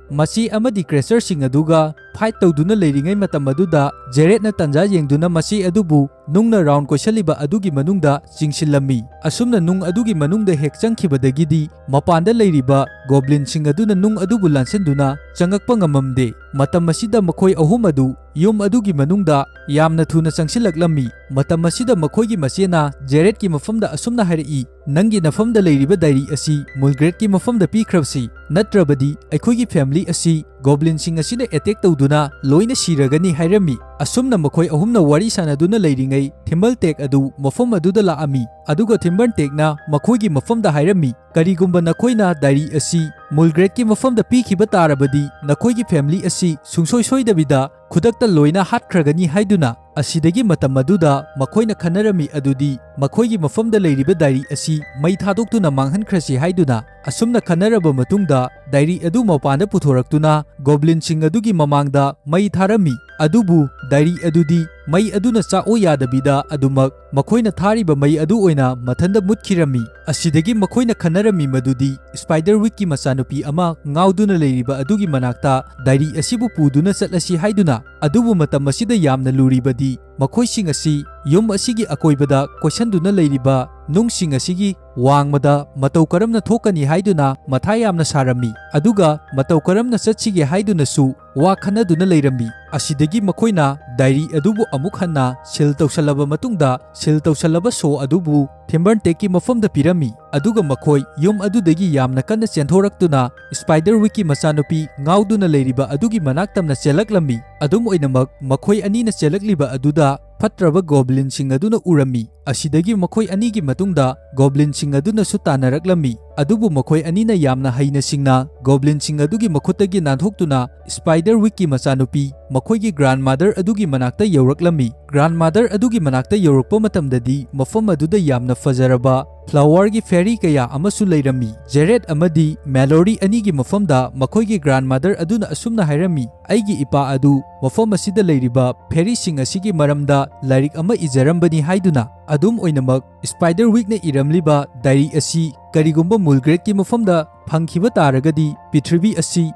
ꯃꯆꯦ ꯑꯃꯗꯤ ꯀ꯭ꯔꯦꯁꯔꯁꯤꯡ ꯑꯗꯨꯒ ꯐꯥꯏꯠ ꯇꯧꯗꯨꯅ ꯂꯩꯔꯤꯉꯩ ꯃꯇꯝ ꯑꯗꯨꯗ ꯖꯦꯔꯦꯠꯅ ꯇꯥꯟꯖꯥ ꯌꯦꯡꯗꯨꯅ ꯃꯆꯦ ꯑꯗꯨꯕꯨ ꯅꯨꯡꯅ ꯔꯥꯎꯟ ꯀꯣꯏꯁꯜꯂꯤꯕ ꯑꯗꯨꯒꯤ ꯃꯅꯨꯡꯗ ꯆꯤꯡꯁꯤꯜꯂꯝꯃꯤ꯫ ꯑꯁꯨꯝꯅ ꯅꯨꯡ ꯑꯗꯨꯒꯤ ꯃꯅꯨꯡꯗ ꯍꯦꯛ ꯆꯪꯈꯤꯕꯗꯒꯤꯗꯤ ꯃꯄꯥꯟꯗ ꯂꯩꯔꯤꯕ ꯒꯣꯕ꯭ꯂꯤꯟꯁꯤꯡ ꯑꯗꯨꯅ ꯅꯨꯡ ꯑꯗꯨꯕꯨ ꯂꯥꯟꯁꯤꯟꯗꯨꯅ ꯆꯪꯉꯛꯄ ꯉꯝꯃꯝꯗꯦ꯫ ꯃꯇꯝ ꯑꯁꯤꯗ ꯃꯈꯣꯏ ꯑꯍꯨꯝ ꯑꯗꯨ ꯌꯨꯝ ꯑꯗꯨꯒꯤ ꯃꯅꯨꯡꯗ ꯌꯥꯝꯅ ꯊꯨꯅ ꯆꯪꯁꯤꯜꯂꯛꯂꯝꯃꯤ꯫ ꯃꯇꯝ ꯑꯁꯤꯗ ꯃꯈꯣꯏꯒꯤ ꯃꯆꯦꯅ ꯖꯦꯔꯦꯠꯀꯤ ꯃꯐꯝꯗ ꯑꯁꯨꯝꯅ ꯍꯥꯏꯔꯛꯏ, "ꯅꯪꯒꯤ ꯅꯐꯝꯗ ꯂꯩꯔꯤꯕ ꯗꯥꯏꯔꯤ ꯑꯁꯤ ꯃꯨꯜꯒ꯭ꯔꯦꯠꯀꯤ ꯃꯐꯝꯗ ꯄꯤꯈ꯭ꯔꯕꯁꯤ, ꯅꯠꯇ꯭ꯔꯕꯗꯤ ꯑꯩꯈꯣꯏꯒꯤ ꯐꯦꯃꯤꯂꯤ ꯑꯁꯤ ꯒꯣꯕ꯭ꯂꯤꯟꯁꯤꯡ ꯑꯁꯤꯅ ꯑꯦꯇꯦꯛ ꯇꯧꯗꯨꯅ ꯂꯣꯏꯅ ꯁꯤꯔꯒꯅꯤ" ꯍꯥꯏꯔꯝꯃꯤ꯫ ꯑꯁꯨꯝꯅ ꯃꯈꯣꯏ ꯑꯍꯨꯝꯅ ꯋꯥꯔꯤ ꯁꯥꯟꯅꯗꯨꯅ ꯂꯩꯔꯤꯉꯩ ꯊꯤꯝꯕꯜ ꯇꯦꯛ ꯑꯗꯨ ꯃꯐꯝ ꯑꯗꯨꯗ ꯂꯥꯛꯑꯝꯃꯤ, ꯑꯗꯨꯒ ꯊꯤꯝꯕꯜ ꯇꯦꯛꯅ ꯃꯈꯣꯏꯒꯤ ꯃꯐꯝꯗ ꯍꯥꯏꯔꯝꯃꯤ, "ꯀꯔꯤꯒꯨꯝꯕ ꯅꯈꯣꯏꯅ ꯗꯥꯏꯔꯤ ꯑꯁꯤ ꯃꯨꯜꯒ꯭ꯔꯦꯠꯀꯤ ꯃꯐꯝꯗ ꯄꯤꯈꯤꯕ ꯇꯥꯔꯕꯗꯤ ꯅꯈꯣꯏꯒꯤ ꯐꯦꯃꯤꯂꯤ ꯑꯁꯤ ꯁꯨꯡꯁꯣꯏ ꯁꯣꯏꯗꯕꯤꯗ ꯈꯨꯗꯛꯇ ꯂꯣꯏꯅ ꯍꯥꯠꯈ꯭ꯔꯒꯅꯤ" ꯍꯥꯏꯗꯨꯅ꯫ ꯑꯁꯤꯗꯒꯤ ꯃꯇꯝ ꯑꯗꯨꯗ ꯃꯈꯣꯏꯅ ꯈꯟꯅꯔꯝꯃꯤ ꯑꯗꯨꯗꯤ ꯃꯈꯣꯏꯒꯤ ꯃꯐꯝꯗ ꯂꯩꯔꯤꯕ ꯗꯥꯏꯔꯤ ꯑꯁꯤ ꯃꯩ ꯊꯥꯗꯣꯛꯇꯨꯅ ꯃꯥꯡꯍꯟꯈ꯭ꯔꯁꯤ ꯍꯥꯏꯗꯨꯅ꯫ ꯑꯁꯨꯝꯅ ꯈꯟꯅꯔꯕ ꯃꯇꯨꯡꯗ ꯗꯥꯏꯔꯤ ꯑꯗꯨ ꯃꯄꯥꯟꯗ ꯄꯨꯊꯣꯔꯛꯇꯨꯅ ꯒꯣꯕ꯭ꯂꯤꯟꯁꯤꯡ ꯑꯗꯨꯒꯤ ꯃꯃꯥꯡꯗ ꯃꯩ ꯊꯥꯔꯝꯃꯤ꯫ ꯑꯗꯨꯕꯨ ꯗꯥꯏꯔꯤ ꯑꯗꯨꯗꯤ ꯃꯩ ꯑꯗꯨꯅ ꯆꯥꯛꯑꯣ ꯌꯥꯗꯕꯤꯗ ꯑꯗꯨꯃꯛ ꯃꯈꯣꯏꯅ ꯊꯥꯔꯤꯕ ꯃꯩ ꯑꯗꯨ ꯑꯣꯏꯅ ꯃꯊꯟꯇ ꯃꯨꯠꯈꯤꯔꯝꯃꯤ꯫ ꯑꯁꯤꯗꯒꯤ ꯃꯈꯣꯏꯅ ꯈꯟꯅꯔꯝꯃꯤ ꯃꯗꯨꯗꯤ ꯁ꯭ꯄꯥꯏꯗꯔ ꯋꯤꯛꯀꯤ ꯃꯆꯥꯅꯨꯄꯤ ꯑꯃ ꯉꯥꯎꯗꯨꯅ ꯂꯩꯔꯤꯕ ꯑꯗꯨꯒꯤ ꯃꯅꯥꯛꯇ ꯗꯥꯏꯔꯤ ꯑꯁꯤꯕꯨ ꯄꯨꯗꯨꯅ ꯆꯠꯂꯁꯤ ꯍꯥꯏꯗꯨꯅ꯫ ꯑꯗꯨꯕꯨ ꯃꯇꯝ ꯑꯁꯤꯗ ꯌꯥꯝꯅ ꯂꯨꯔꯤꯕꯗꯤ ꯃꯈꯣꯏꯁꯤꯡ ꯑꯁꯤ ꯌꯨꯝ ꯑꯁꯤꯒꯤ ꯑꯀꯣꯏꯕꯗ ꯀꯣꯏꯁꯟꯗꯨꯅ ꯂꯩꯔꯤꯕ ꯅꯨꯡꯁꯤꯡ ꯑꯁꯤꯒꯤ ꯋꯥꯡꯃꯗ ꯃꯇꯧ ꯀꯔꯝꯅ ꯊꯣꯛꯀꯅꯤ ꯍꯥꯏꯗꯨꯅ ꯃꯊꯥ ꯌꯥꯝꯅ ꯁꯥꯔꯝꯃꯤ, ꯑꯗꯨꯒ ꯃꯇꯧ ꯀꯔꯝꯅ ꯆꯠꯁꯤꯒꯦ ꯍꯥꯏꯗꯨꯅꯁꯨ ꯋꯥ ꯈꯟꯅꯗꯨꯅ ꯂꯩꯔꯝꯃꯤ꯫ ꯑꯁꯤꯗꯒꯤ ꯃꯈꯣꯏꯅ ꯗꯥꯏꯔꯤ ꯑꯗꯨꯕꯨ ꯑꯃꯨꯛ ꯍꯟꯅ ꯁꯤꯜ ꯇꯧꯁꯜꯂꯕ ꯃꯇꯨꯡꯗ, ꯁꯤꯜ ꯇꯧꯁꯜꯂꯕ ꯁꯣ ꯑꯗꯨꯕꯨ ꯊꯤꯝꯕꯔꯇꯦꯛꯀꯤ ꯃꯐꯝꯗ ꯄꯤꯔꯝꯃꯤ, ꯑꯗꯨꯒ ꯃꯈꯣꯏ ꯌꯨꯝ ꯑꯗꯨꯗꯒꯤ ꯌꯥꯝꯅ ꯀꯟꯅ ꯆꯦꯟꯊꯣꯔꯛꯇꯨꯅ ꯁ꯭ꯄꯥꯏꯗꯔ ꯋꯤꯛꯀꯤ ꯃꯆꯥꯅꯨꯄꯤ ꯉꯥꯎꯗꯨꯅ ꯂꯩꯔꯤꯕ ꯑꯗꯨꯒꯤ ꯃꯅꯥꯛ ꯇꯝꯅ ꯆꯦꯜꯂꯛꯂꯝꯃꯤ꯫ ꯑꯗꯨꯝ ꯑꯣꯏꯅꯃꯛ, ꯃꯈꯣꯏ ꯑꯅꯤꯅ ꯆꯦꯜꯂꯛꯂꯤꯕ ꯑꯗꯨꯗ ꯐꯠꯇ꯭ꯔꯕ ꯒꯣꯕ꯭ꯂꯤꯟꯁꯤꯡ ꯑꯗꯨꯅ ꯎꯔꯝꯃꯤ꯫ ꯑꯁꯤꯗꯒꯤ ꯃꯈꯣꯏ ꯑꯅꯤꯒꯤ ꯃꯇꯨꯡꯗ ꯒꯣꯕ꯭ꯂꯤꯟꯁꯤꯡ ꯑꯗꯨꯅꯁꯨ ꯇꯥꯟꯅꯔꯛꯂꯝꯃꯤ, ꯑꯗꯨꯕꯨ ꯃꯈꯣꯏ ꯑꯅꯤꯅ ꯌꯥꯝꯅ ꯍꯩꯅ ꯁꯤꯡꯅ ꯒꯣꯕ꯭ꯂꯤꯟꯁꯤꯡ ꯑꯗꯨꯒꯤ ꯃꯈꯨꯠꯇꯒꯤ ꯅꯥꯟꯊꯣꯛꯇꯨꯅ ꯁ꯭ꯄꯥꯏꯗꯔ ꯋꯤꯛꯀꯤ ꯃꯆꯥꯅꯨꯄꯤ ꯃꯈꯣꯏꯒꯤ ꯒ꯭ꯔꯥꯟꯗꯃꯥꯗꯔ ꯑꯗꯨꯒꯤ ꯃꯅꯥꯛꯇ ꯌꯧꯔꯛꯂꯝꯃꯤ꯫ ꯒ꯭ꯔꯥꯟꯗꯃꯥꯗꯔ ꯑꯗꯨꯒꯤ ꯃꯅꯥꯛꯇ ꯌꯧꯔꯛꯄ ꯃꯇꯝꯗꯗꯤ ꯃꯐꯝ ꯑꯗꯨꯗ ꯌꯥꯝꯅ ꯐꯖꯔꯕ ꯐ꯭ꯂꯥꯋꯔꯒꯤ ꯐꯦꯔꯤ ꯀꯌꯥ ꯑꯃꯁꯨ ꯂꯩꯔꯝꯃꯤ꯫ ꯖꯦꯔꯦꯠ ꯑꯃꯗꯤ ꯃꯦꯂꯣꯔꯤ ꯑꯅꯤꯒꯤ ꯃꯐꯝꯗ ꯃꯈꯣꯏꯒꯤ ꯒ꯭ꯔꯥꯟꯗꯃꯥꯗꯔ ꯑꯗꯨꯅ ꯑꯁꯨꯝꯅ ꯍꯥꯏꯔꯝꯃꯤ, "ꯑꯩꯒꯤ ꯏꯄꯥ ꯑꯗꯨ ꯃꯐꯝ ꯑꯁꯤꯗ ꯂꯩꯔꯤꯕ ꯐꯦꯔꯤꯁꯤꯡ ꯑꯁꯤꯒꯤ ꯃꯔꯝꯗ ꯂꯥꯏꯔꯤꯛ ꯑꯃ ꯏꯖꯔꯝꯕꯅꯤ" ꯍꯥꯏꯗꯨꯅ꯫ ꯑꯗꯨꯝ ꯑꯣꯏꯅꯃꯛ, ꯁ꯭ꯄꯥꯏꯗꯔ ꯋꯤꯛꯅ ꯏꯔꯝꯂꯤꯕ ꯗꯥꯏꯔꯤ ꯑꯁꯤ ꯀꯔꯤꯒꯨꯝꯕ ꯃꯨꯜꯒ꯭ꯔꯦꯠꯀꯤ ꯃꯐꯝꯗ ꯐꯪꯈꯤꯕ ꯇꯥꯔꯒꯗꯤ, ꯄ꯭ꯔꯤꯊꯤꯕꯤ ꯑꯁꯤ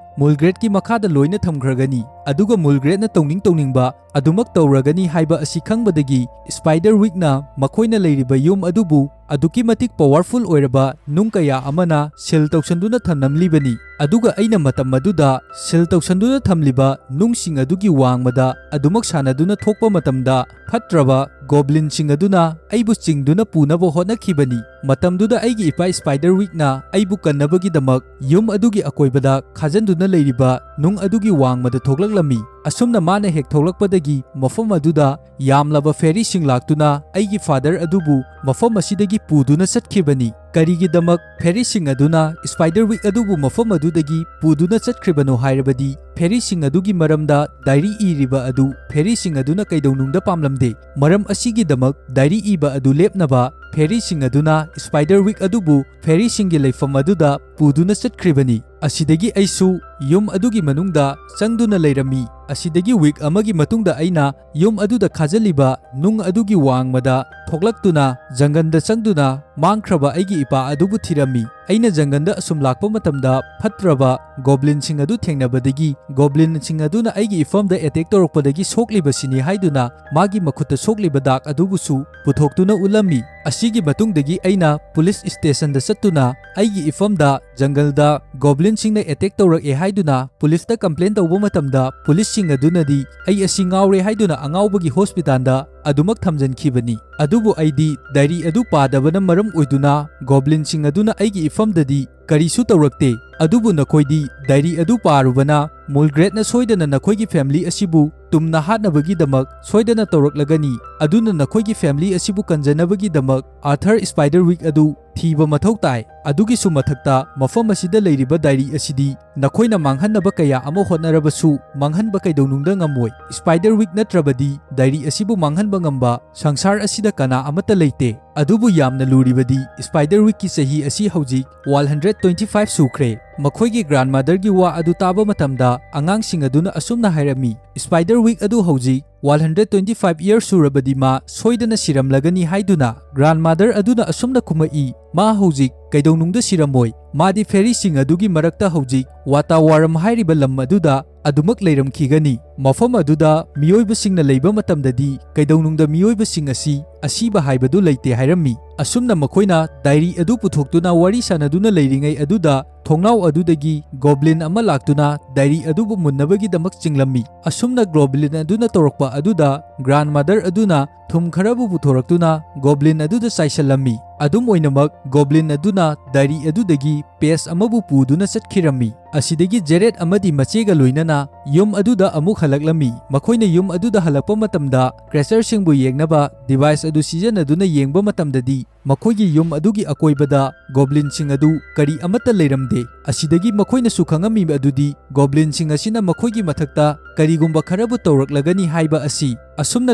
ꯃꯨꯜꯒ꯭ꯔꯦꯠꯀꯤ ꯃꯈꯥꯗ ꯂꯣꯏꯅ ꯊꯝꯈ꯭ꯔꯒꯅꯤ, ꯑꯗꯨꯒ ꯃꯨꯜꯒ꯭ꯔꯦꯠꯅ ꯇꯧꯅꯤꯡ ꯇꯧꯅꯤꯡꯕ ꯑꯗꯨꯃꯛ ꯇꯧꯔꯒꯅꯤ ꯍꯥꯏꯕ ꯑꯁꯤ ꯈꯪꯕꯗꯒꯤ, ꯁ꯭ꯄꯥꯏꯗꯔ ꯋꯤꯛꯅ ꯃꯈꯣꯏꯅ ꯂꯩꯔꯤꯕ ꯌꯨꯝ ꯑꯗꯨꯕꯨ ꯑꯗꯨꯛꯀꯤ ꯃꯇꯤꯛ ꯄꯥꯋꯔꯐꯨꯜ ꯑꯣꯏꯔꯕ ꯅꯨꯡ ꯀꯌꯥ ꯑꯃꯅ ꯁꯤꯜ ꯇꯧꯁꯟꯗꯨꯅ ꯊꯝꯂꯝꯂꯤꯕꯅꯤ꯫ ꯑꯗꯨꯒ ꯑꯩꯅ ꯃꯇꯝ ꯑꯗꯨꯗ ꯁꯤꯜ ꯇꯧꯁꯟꯗꯨꯅ ꯊꯝꯂꯤꯕ ꯅꯨꯡꯁꯤꯡ ꯑꯗꯨꯒꯤ ꯋꯥꯡꯃꯗ ꯑꯗꯨꯃꯛ ꯁꯥꯟꯅꯗꯨꯅ ꯊꯣꯛꯄ ꯃꯇꯝꯗ, ꯐꯠꯇ꯭ꯔꯕ ꯒꯣꯕ꯭ꯂꯤꯟꯁꯤꯡ ꯑꯗꯨꯅ ꯑꯩꯕꯨ ꯆꯤꯡꯗꯨꯅ ꯄꯨꯅꯕ ꯍꯣꯠꯅꯈꯤꯕꯅꯤ꯫ ꯃꯇꯝꯗꯨꯗ ꯑꯩꯒꯤ ꯏꯄꯥ ꯁ꯭ꯄꯥꯏꯗꯔ ꯋꯤꯛꯅ ꯑꯩꯕꯨ ꯀꯟꯅꯕꯒꯤꯗꯃꯛ ꯌꯨꯝ ꯑꯗꯨꯒꯤ ꯑꯀꯣꯏꯕꯗ ꯈꯥꯖꯟꯗꯨꯅ ꯂꯩꯔꯤꯕ ꯅꯨꯡ ꯑꯗꯨꯒꯤ ꯋꯥꯡꯃꯗ ꯊꯣꯛꯂꯛꯂꯝꯃꯤ꯫ ꯑꯁꯨꯝꯅ ꯃꯥꯅ ꯍꯦꯛ ꯊꯣꯛꯂꯛꯄꯗꯒꯤ ꯃꯐꯝ ꯑꯗꯨꯗ ꯌꯥꯝꯂꯕ ꯐꯦꯔꯤꯁꯤꯡ ꯂꯥꯛꯇꯨꯅ ꯑꯩꯒꯤ ꯐꯥꯗꯔ ꯑꯗꯨꯕꯨ ꯃꯐꯝ ꯑꯁꯤꯗꯒꯤ ꯄꯨꯗꯨꯅ ꯆꯠꯈꯤꯕꯅꯤ꯫ ꯀꯔꯤꯒꯤꯗꯃꯛ ꯐꯦꯔꯤꯁꯤꯡ ꯑꯗꯨꯅ ꯁ꯭ꯄꯥꯏꯗꯔ ꯋꯤꯛ ꯑꯗꯨꯕꯨ ꯃꯐꯝ ꯑꯗꯨꯗꯒꯤ ꯄꯨꯗꯨꯅ ꯆꯠꯈ꯭ꯔꯤꯕꯅꯣ ꯍꯥꯏꯔꯕꯗꯤ, ꯐꯦꯔꯤꯁꯤꯡ ꯑꯗꯨꯒꯤ ꯃꯔꯝꯗ ꯗꯥꯏꯔꯤ ꯏꯔꯤꯕ ꯑꯗꯨ ꯐꯦꯔꯤꯁꯤꯡ ꯑꯗꯨꯅ ꯀꯩꯗꯧꯅꯨꯡꯗ ꯄꯥꯝꯂꯝꯗꯦ꯫ ꯃꯔꯝ ꯑꯁꯤꯒꯤꯗꯃꯛ ꯗꯥꯏꯔꯤ ꯏꯕ ꯑꯗꯨ ꯂꯦꯞꯅꯕ ꯐꯦꯔꯤꯁꯤꯡ ꯑꯗꯨꯅ ꯁ꯭ꯄꯥꯏꯗꯔ ꯋꯤꯛ ꯑꯗꯨꯕꯨ ꯐꯦꯔꯤꯁꯤꯡꯒꯤ ꯂꯩꯐꯝ ꯑꯗꯨꯗ ꯄꯨꯗꯨꯅ ꯆꯠꯈ꯭ꯔꯤꯕꯅꯤ꯫ ꯑꯁꯤꯗꯒꯤ ꯑꯩꯁꯨ ꯌꯨꯝ ꯑꯗꯨꯒꯤ ꯃꯅꯨꯡꯗ ꯆꯪꯗꯨꯅ ꯂꯩꯔꯝꯃꯤ꯫ ꯑꯁꯤꯗꯒꯤ ꯋꯤꯛ ꯑꯃꯒꯤ ꯃꯇꯨꯡꯗ ꯑꯩꯅ ꯌꯨꯝ ꯑꯗꯨꯗ ꯈꯥꯖꯤꯜꯂꯤꯕ ꯅꯨꯡ ꯑꯗꯨꯒꯤ ꯋꯥꯡꯃꯗ ꯊꯣꯛꯂꯛꯇꯨꯅ ꯖꯪꯒꯜꯗ ꯆꯪꯗꯨꯅ ꯃꯥꯡꯈ꯭ꯔꯕ ꯑꯩꯒꯤ ꯏꯄꯥ ꯑꯗꯨꯕꯨ ꯊꯤꯔꯝꯃꯤ꯫ ꯑꯩꯅ ꯖꯪꯒꯜꯗ ꯑꯁꯨꯝ ꯂꯥꯛꯄ ꯃꯇꯝꯗ ꯐꯠꯇ꯭ꯔꯕ ꯒꯣꯕ꯭ꯂꯤꯟꯁꯤꯡ ꯑꯗꯨ ꯊꯦꯡꯅꯕꯗꯒꯤ ꯒꯣꯕ꯭ꯂꯤꯟꯁꯤꯡ ꯑꯗꯨꯅ ꯑꯩꯒꯤ ꯏꯐꯝꯗ ꯑꯦꯇꯦꯛ ꯇꯧꯔꯛꯄꯗꯒꯤ ꯁꯣꯛꯂꯤꯕꯁꯤꯅꯤ ꯍꯥꯏꯗꯨꯅ ꯃꯥꯒꯤ ꯃꯈꯨꯠꯇ ꯁꯣꯛꯂꯤꯕ ꯗꯥꯛ ꯑꯗꯨꯕꯨꯁꯨ ꯄꯨꯊꯣꯛꯇꯨꯅ ꯎꯠꯂꯝꯃꯤ꯫ ꯑꯁꯤꯒꯤ ꯃꯇꯨꯡꯗꯒꯤ ꯑꯩꯅ ꯄꯨꯂꯤꯁ ꯁ꯭ꯇꯦꯁꯟꯗ ꯆꯠꯇꯨꯅ ꯑꯩꯒꯤ ꯏꯐꯝꯗ ꯖꯪꯒꯜꯗ ꯒꯣꯕ꯭ꯂꯤꯟꯁꯤꯡꯅ ꯑꯦꯇꯦꯛ ꯇꯧꯔꯛꯑꯦ ꯍꯥꯏꯗꯨꯅ ꯄꯨꯂꯤꯁꯇ ꯀꯝꯄ꯭ꯂꯦꯟ ꯇꯧꯕ ꯃꯇꯝꯗ ꯄꯨꯂꯤꯁꯁꯤꯡ ꯑꯗꯨꯅꯗꯤ ꯑꯩ ꯑꯁꯤ ꯉꯥꯎꯔꯦ ꯍꯥꯏꯗꯨꯅ ꯑꯉꯥꯎꯕꯒꯤ ꯍꯣꯁꯄꯤꯇꯥꯜꯗ ꯑꯗꯨꯃꯛ ꯊꯝꯖꯤꯟꯈꯤꯕꯅꯤ꯫ ꯑꯗꯨꯕꯨ ꯑꯩꯗꯤ ꯗꯥꯏꯔꯤ ꯑꯗꯨ ꯄꯥꯗꯕꯅ ꯃꯔꯝ ꯑꯣꯏꯗꯨꯅ ꯒꯣꯕ꯭ꯂꯤꯟꯁꯤꯡ ꯑꯗꯨꯅ ꯑꯩꯒꯤ ꯏꯐꯝꯗꯗꯤ ꯀꯔꯤꯁꯨ ꯇꯧꯔꯛꯇꯦ꯫ ꯑꯗꯨꯕꯨ ꯅꯈꯣꯏꯗꯤ ꯗꯥꯏꯔꯤ ꯑꯗꯨ ꯄꯥꯔꯨꯕꯅ ꯃꯨꯜꯒ꯭ꯔꯦꯠꯅ ꯁꯣꯏꯗꯅ ꯅꯈꯣꯏꯒꯤ ꯐꯦꯃꯤꯂꯤ ꯑꯁꯤꯕꯨ ꯇꯨꯝꯅ ꯍꯥꯠꯅꯕꯒꯤꯗꯃꯛ ꯁꯣꯏꯗꯅ ꯇꯧꯔꯛꯂꯒꯅꯤ꯫ ꯑꯗꯨꯅ ꯅꯈꯣꯏꯒꯤ ꯐꯦꯃꯤꯂꯤ ꯑꯁꯤꯕꯨ ꯀꯟꯖꯅꯕꯒꯤꯗꯃꯛ ꯑꯥꯔꯊꯔ ꯁ꯭ꯄꯥꯏꯗꯔ ꯋꯤꯛ ꯑꯗꯨ ꯊꯤꯕ ꯃꯊꯧ ꯇꯥꯏ꯫ ꯑꯗꯨꯒꯤꯁꯨ ꯃꯊꯛꯇ ꯃꯐꯝ ꯑꯁꯤꯗ ꯂꯩꯔꯤꯕ ꯗꯥꯏꯔꯤ ꯑꯁꯤꯗꯤ ꯅꯈꯣꯏꯅ ꯃꯥꯡꯍꯟꯅꯕ ꯀꯌꯥ ꯑꯃ ꯍꯣꯠꯅꯔꯕꯁꯨ ꯃꯥꯡꯍꯟꯕ ꯀꯩꯗꯧꯅꯨꯡꯗ ꯉꯝꯃꯣꯏ꯫ ꯁ꯭ꯄꯥꯏꯗꯔ ꯋꯤꯛ ꯅꯠꯇ꯭ꯔꯕꯗꯤ ꯗꯥꯏꯔꯤ ꯑꯁꯤꯕꯨ ꯃꯥꯡꯍꯟꯕ ꯉꯝꯕ ꯁꯪꯁꯥꯔ ꯑꯁꯤꯗ ꯀꯅꯥ ꯑꯃꯠꯇ ꯂꯩꯇꯦ꯫ ꯑꯗꯨꯕꯨ ꯌꯥꯝꯅ ꯂꯨꯔꯤꯕꯗꯤ ꯁ꯭ꯄꯥꯏꯗꯔ ꯋꯤꯛꯀꯤ ꯆꯍꯤ ꯑꯁꯤ ꯍꯧꯖꯤꯛ ꯋꯥꯟ ꯍꯟꯗ꯭ꯔꯦꯠ ꯇ꯭ꯋꯦꯟꯇꯤ ꯐꯥꯏꯚ ꯁꯨꯈ꯭ꯔꯦ꯫ ꯃꯈꯣꯏꯒꯤ ꯒ꯭ꯔꯥꯟꯃꯗꯔꯒꯤ ꯋꯥ ꯑꯗꯨ ꯇꯥꯕ ꯃꯇꯝꯗ ꯑꯉꯥꯡꯁꯤꯡ ꯑꯗꯨꯅ ꯑꯁꯨꯝꯅ ꯍꯥꯏꯔꯝꯃꯤ, "ꯁ꯭ꯄꯥꯏꯗꯔ ꯋꯤꯛ ꯑꯗꯨ ꯍꯧꯖꯤꯛ one hundred twenty five years ꯁꯨꯔꯕꯗꯤ ꯃꯥ ꯁꯣꯏꯗꯅ ꯁꯤꯔꯝꯂꯒꯅꯤ" ꯍꯥꯏꯗꯨꯅ꯫ ꯒ꯭ꯔꯥꯟꯃꯗꯔ ꯑꯗꯨꯅ ꯑꯁꯨꯝꯅ ꯈꯨꯝꯃꯛꯏ, "ꯃꯥ ꯍꯧꯖꯤꯛ ꯀꯩꯗꯧꯅꯨꯡꯗ ꯁꯤꯔꯝꯃꯣꯏ꯫ ꯃꯥꯗꯤ ꯐꯦꯔꯤꯁꯤꯡ ꯑꯗꯨꯒꯤ ꯃꯔꯛꯇ ꯍꯧꯖꯤꯛ ꯋꯥꯇꯥꯋꯥꯔꯝ ꯍꯥꯏꯔꯤꯕ ꯂꯝ ꯑꯗꯨꯗ ꯑꯗꯨꯃꯛ ꯂꯩꯔꯝꯈꯤꯒꯅꯤ꯫ ꯃꯐꯝ ꯑꯗꯨꯗ ꯃꯤꯑꯣꯏꯕꯁꯤꯡꯅ ꯂꯩꯕ ꯃꯇꯝꯗꯗꯤ ꯀꯩꯗꯧꯅꯨꯡꯗ ꯃꯤꯑꯣꯏꯕꯁꯤꯡ ꯑꯁꯤ ꯑꯁꯤꯕ ꯍꯥꯏꯕꯗꯨ ꯂꯩꯇꯦ" ꯍꯥꯏꯔꯝꯃꯤ꯫ ꯑꯁꯨꯝꯅ ꯃꯈꯣꯏꯅ ꯗꯥꯏꯔꯤ ꯑꯗꯨ ꯄꯨꯊꯣꯛꯇꯨꯅ ꯋꯥꯔꯤ ꯁꯥꯟꯅꯗꯨꯅ ꯂꯩꯔꯤꯉꯩ ꯑꯗꯨꯗ ꯊꯣꯡꯅꯥꯎ ꯑꯗꯨꯗꯒꯤ ꯒꯣꯕ꯭ꯂꯤꯟ ꯑꯃ ꯂꯥꯛꯇꯨꯅ ꯗꯥꯏꯔꯤ ꯑꯗꯨꯕꯨ ꯃꯨꯟꯅꯕꯒꯤꯗꯃꯛ ꯆꯤꯡꯂꯝꯃꯤ꯫ ꯑꯁꯨꯝꯅ ꯒꯣꯕ꯭ꯂꯤꯟ ꯑꯗꯨꯅ ꯇꯧꯔꯛꯄ ꯑꯗꯨꯗ ꯒ꯭ꯔꯥꯟꯃꯗꯔ ꯑꯗꯨꯅ ꯊꯨꯝ ꯈꯔꯕꯨ ꯄꯨꯊꯣꯔꯛꯇꯨꯅ ꯒꯣꯕ꯭ꯂꯤꯟ ꯑꯗꯨꯗ ꯆꯥꯏꯁꯤꯜꯂꯝꯃꯤ꯫ ꯑꯗꯨꯝ ꯑꯣꯏꯅꯃꯛ, ꯒꯣꯕ꯭ꯂꯤꯟ ꯑꯗꯨꯅ ꯗꯥꯏꯔꯤ ꯑꯗꯨꯗꯒꯤ ꯄꯦꯖ ꯑꯃꯕꯨ ꯄꯨꯗꯨꯅ ꯆꯠꯈꯤꯔꯝꯃꯤ꯫ ꯑꯁꯤꯗꯒꯤ ꯖꯦꯔꯦꯠ ꯑꯃꯗꯤ ꯃꯆꯦꯒ ꯂꯣꯏꯅꯅ ꯌꯨꯝ ꯑꯗꯨꯗ ꯑꯃꯨꯛ ꯍꯜꯂꯛꯂꯝꯃꯤ꯫ ꯃꯈꯣꯏꯅ ꯌꯨꯝ ꯑꯗꯨꯗ ꯍꯜꯂꯛꯄ ꯃꯇꯝꯗ, ꯀ꯭ꯔꯦꯆꯔꯁꯤꯡꯕꯨ ꯌꯦꯡꯅꯕ ꯗꯤꯚꯥꯏꯁ ꯑꯗꯨ ꯁꯤꯖꯤꯟꯅꯗꯨꯅ ꯌꯦꯡꯕ ꯃꯇꯝꯗꯗꯤ, ꯃꯈꯣꯏꯒꯤ ꯌꯨꯝ ꯑꯗꯨꯒꯤ ꯑꯀꯣꯏꯕꯗ ꯒꯣꯕ꯭ꯂꯤꯟꯁꯤꯡ ꯑꯗꯨ ꯀꯔꯤ ꯑꯃꯠꯇ ꯂꯩꯔꯝꯗꯦ꯫ ꯑꯁꯤꯗꯒꯤ ꯃꯈꯣꯏꯅꯁꯨ ꯈꯪꯉꯝꯃꯤ ꯑꯗꯨꯗꯤ ꯒꯣꯕ꯭ꯂꯤꯟꯁꯤꯡ ꯑꯁꯤꯅ ꯃꯈꯣꯏꯒꯤ ꯃꯊꯛꯇ ꯀꯔꯤꯒꯨꯝꯕ ꯈꯔꯕꯨ ꯇꯧꯔꯛꯂꯒꯅꯤ ꯍꯥꯏꯕ ꯑꯁꯤ꯫ ꯑꯁꯨꯝꯅ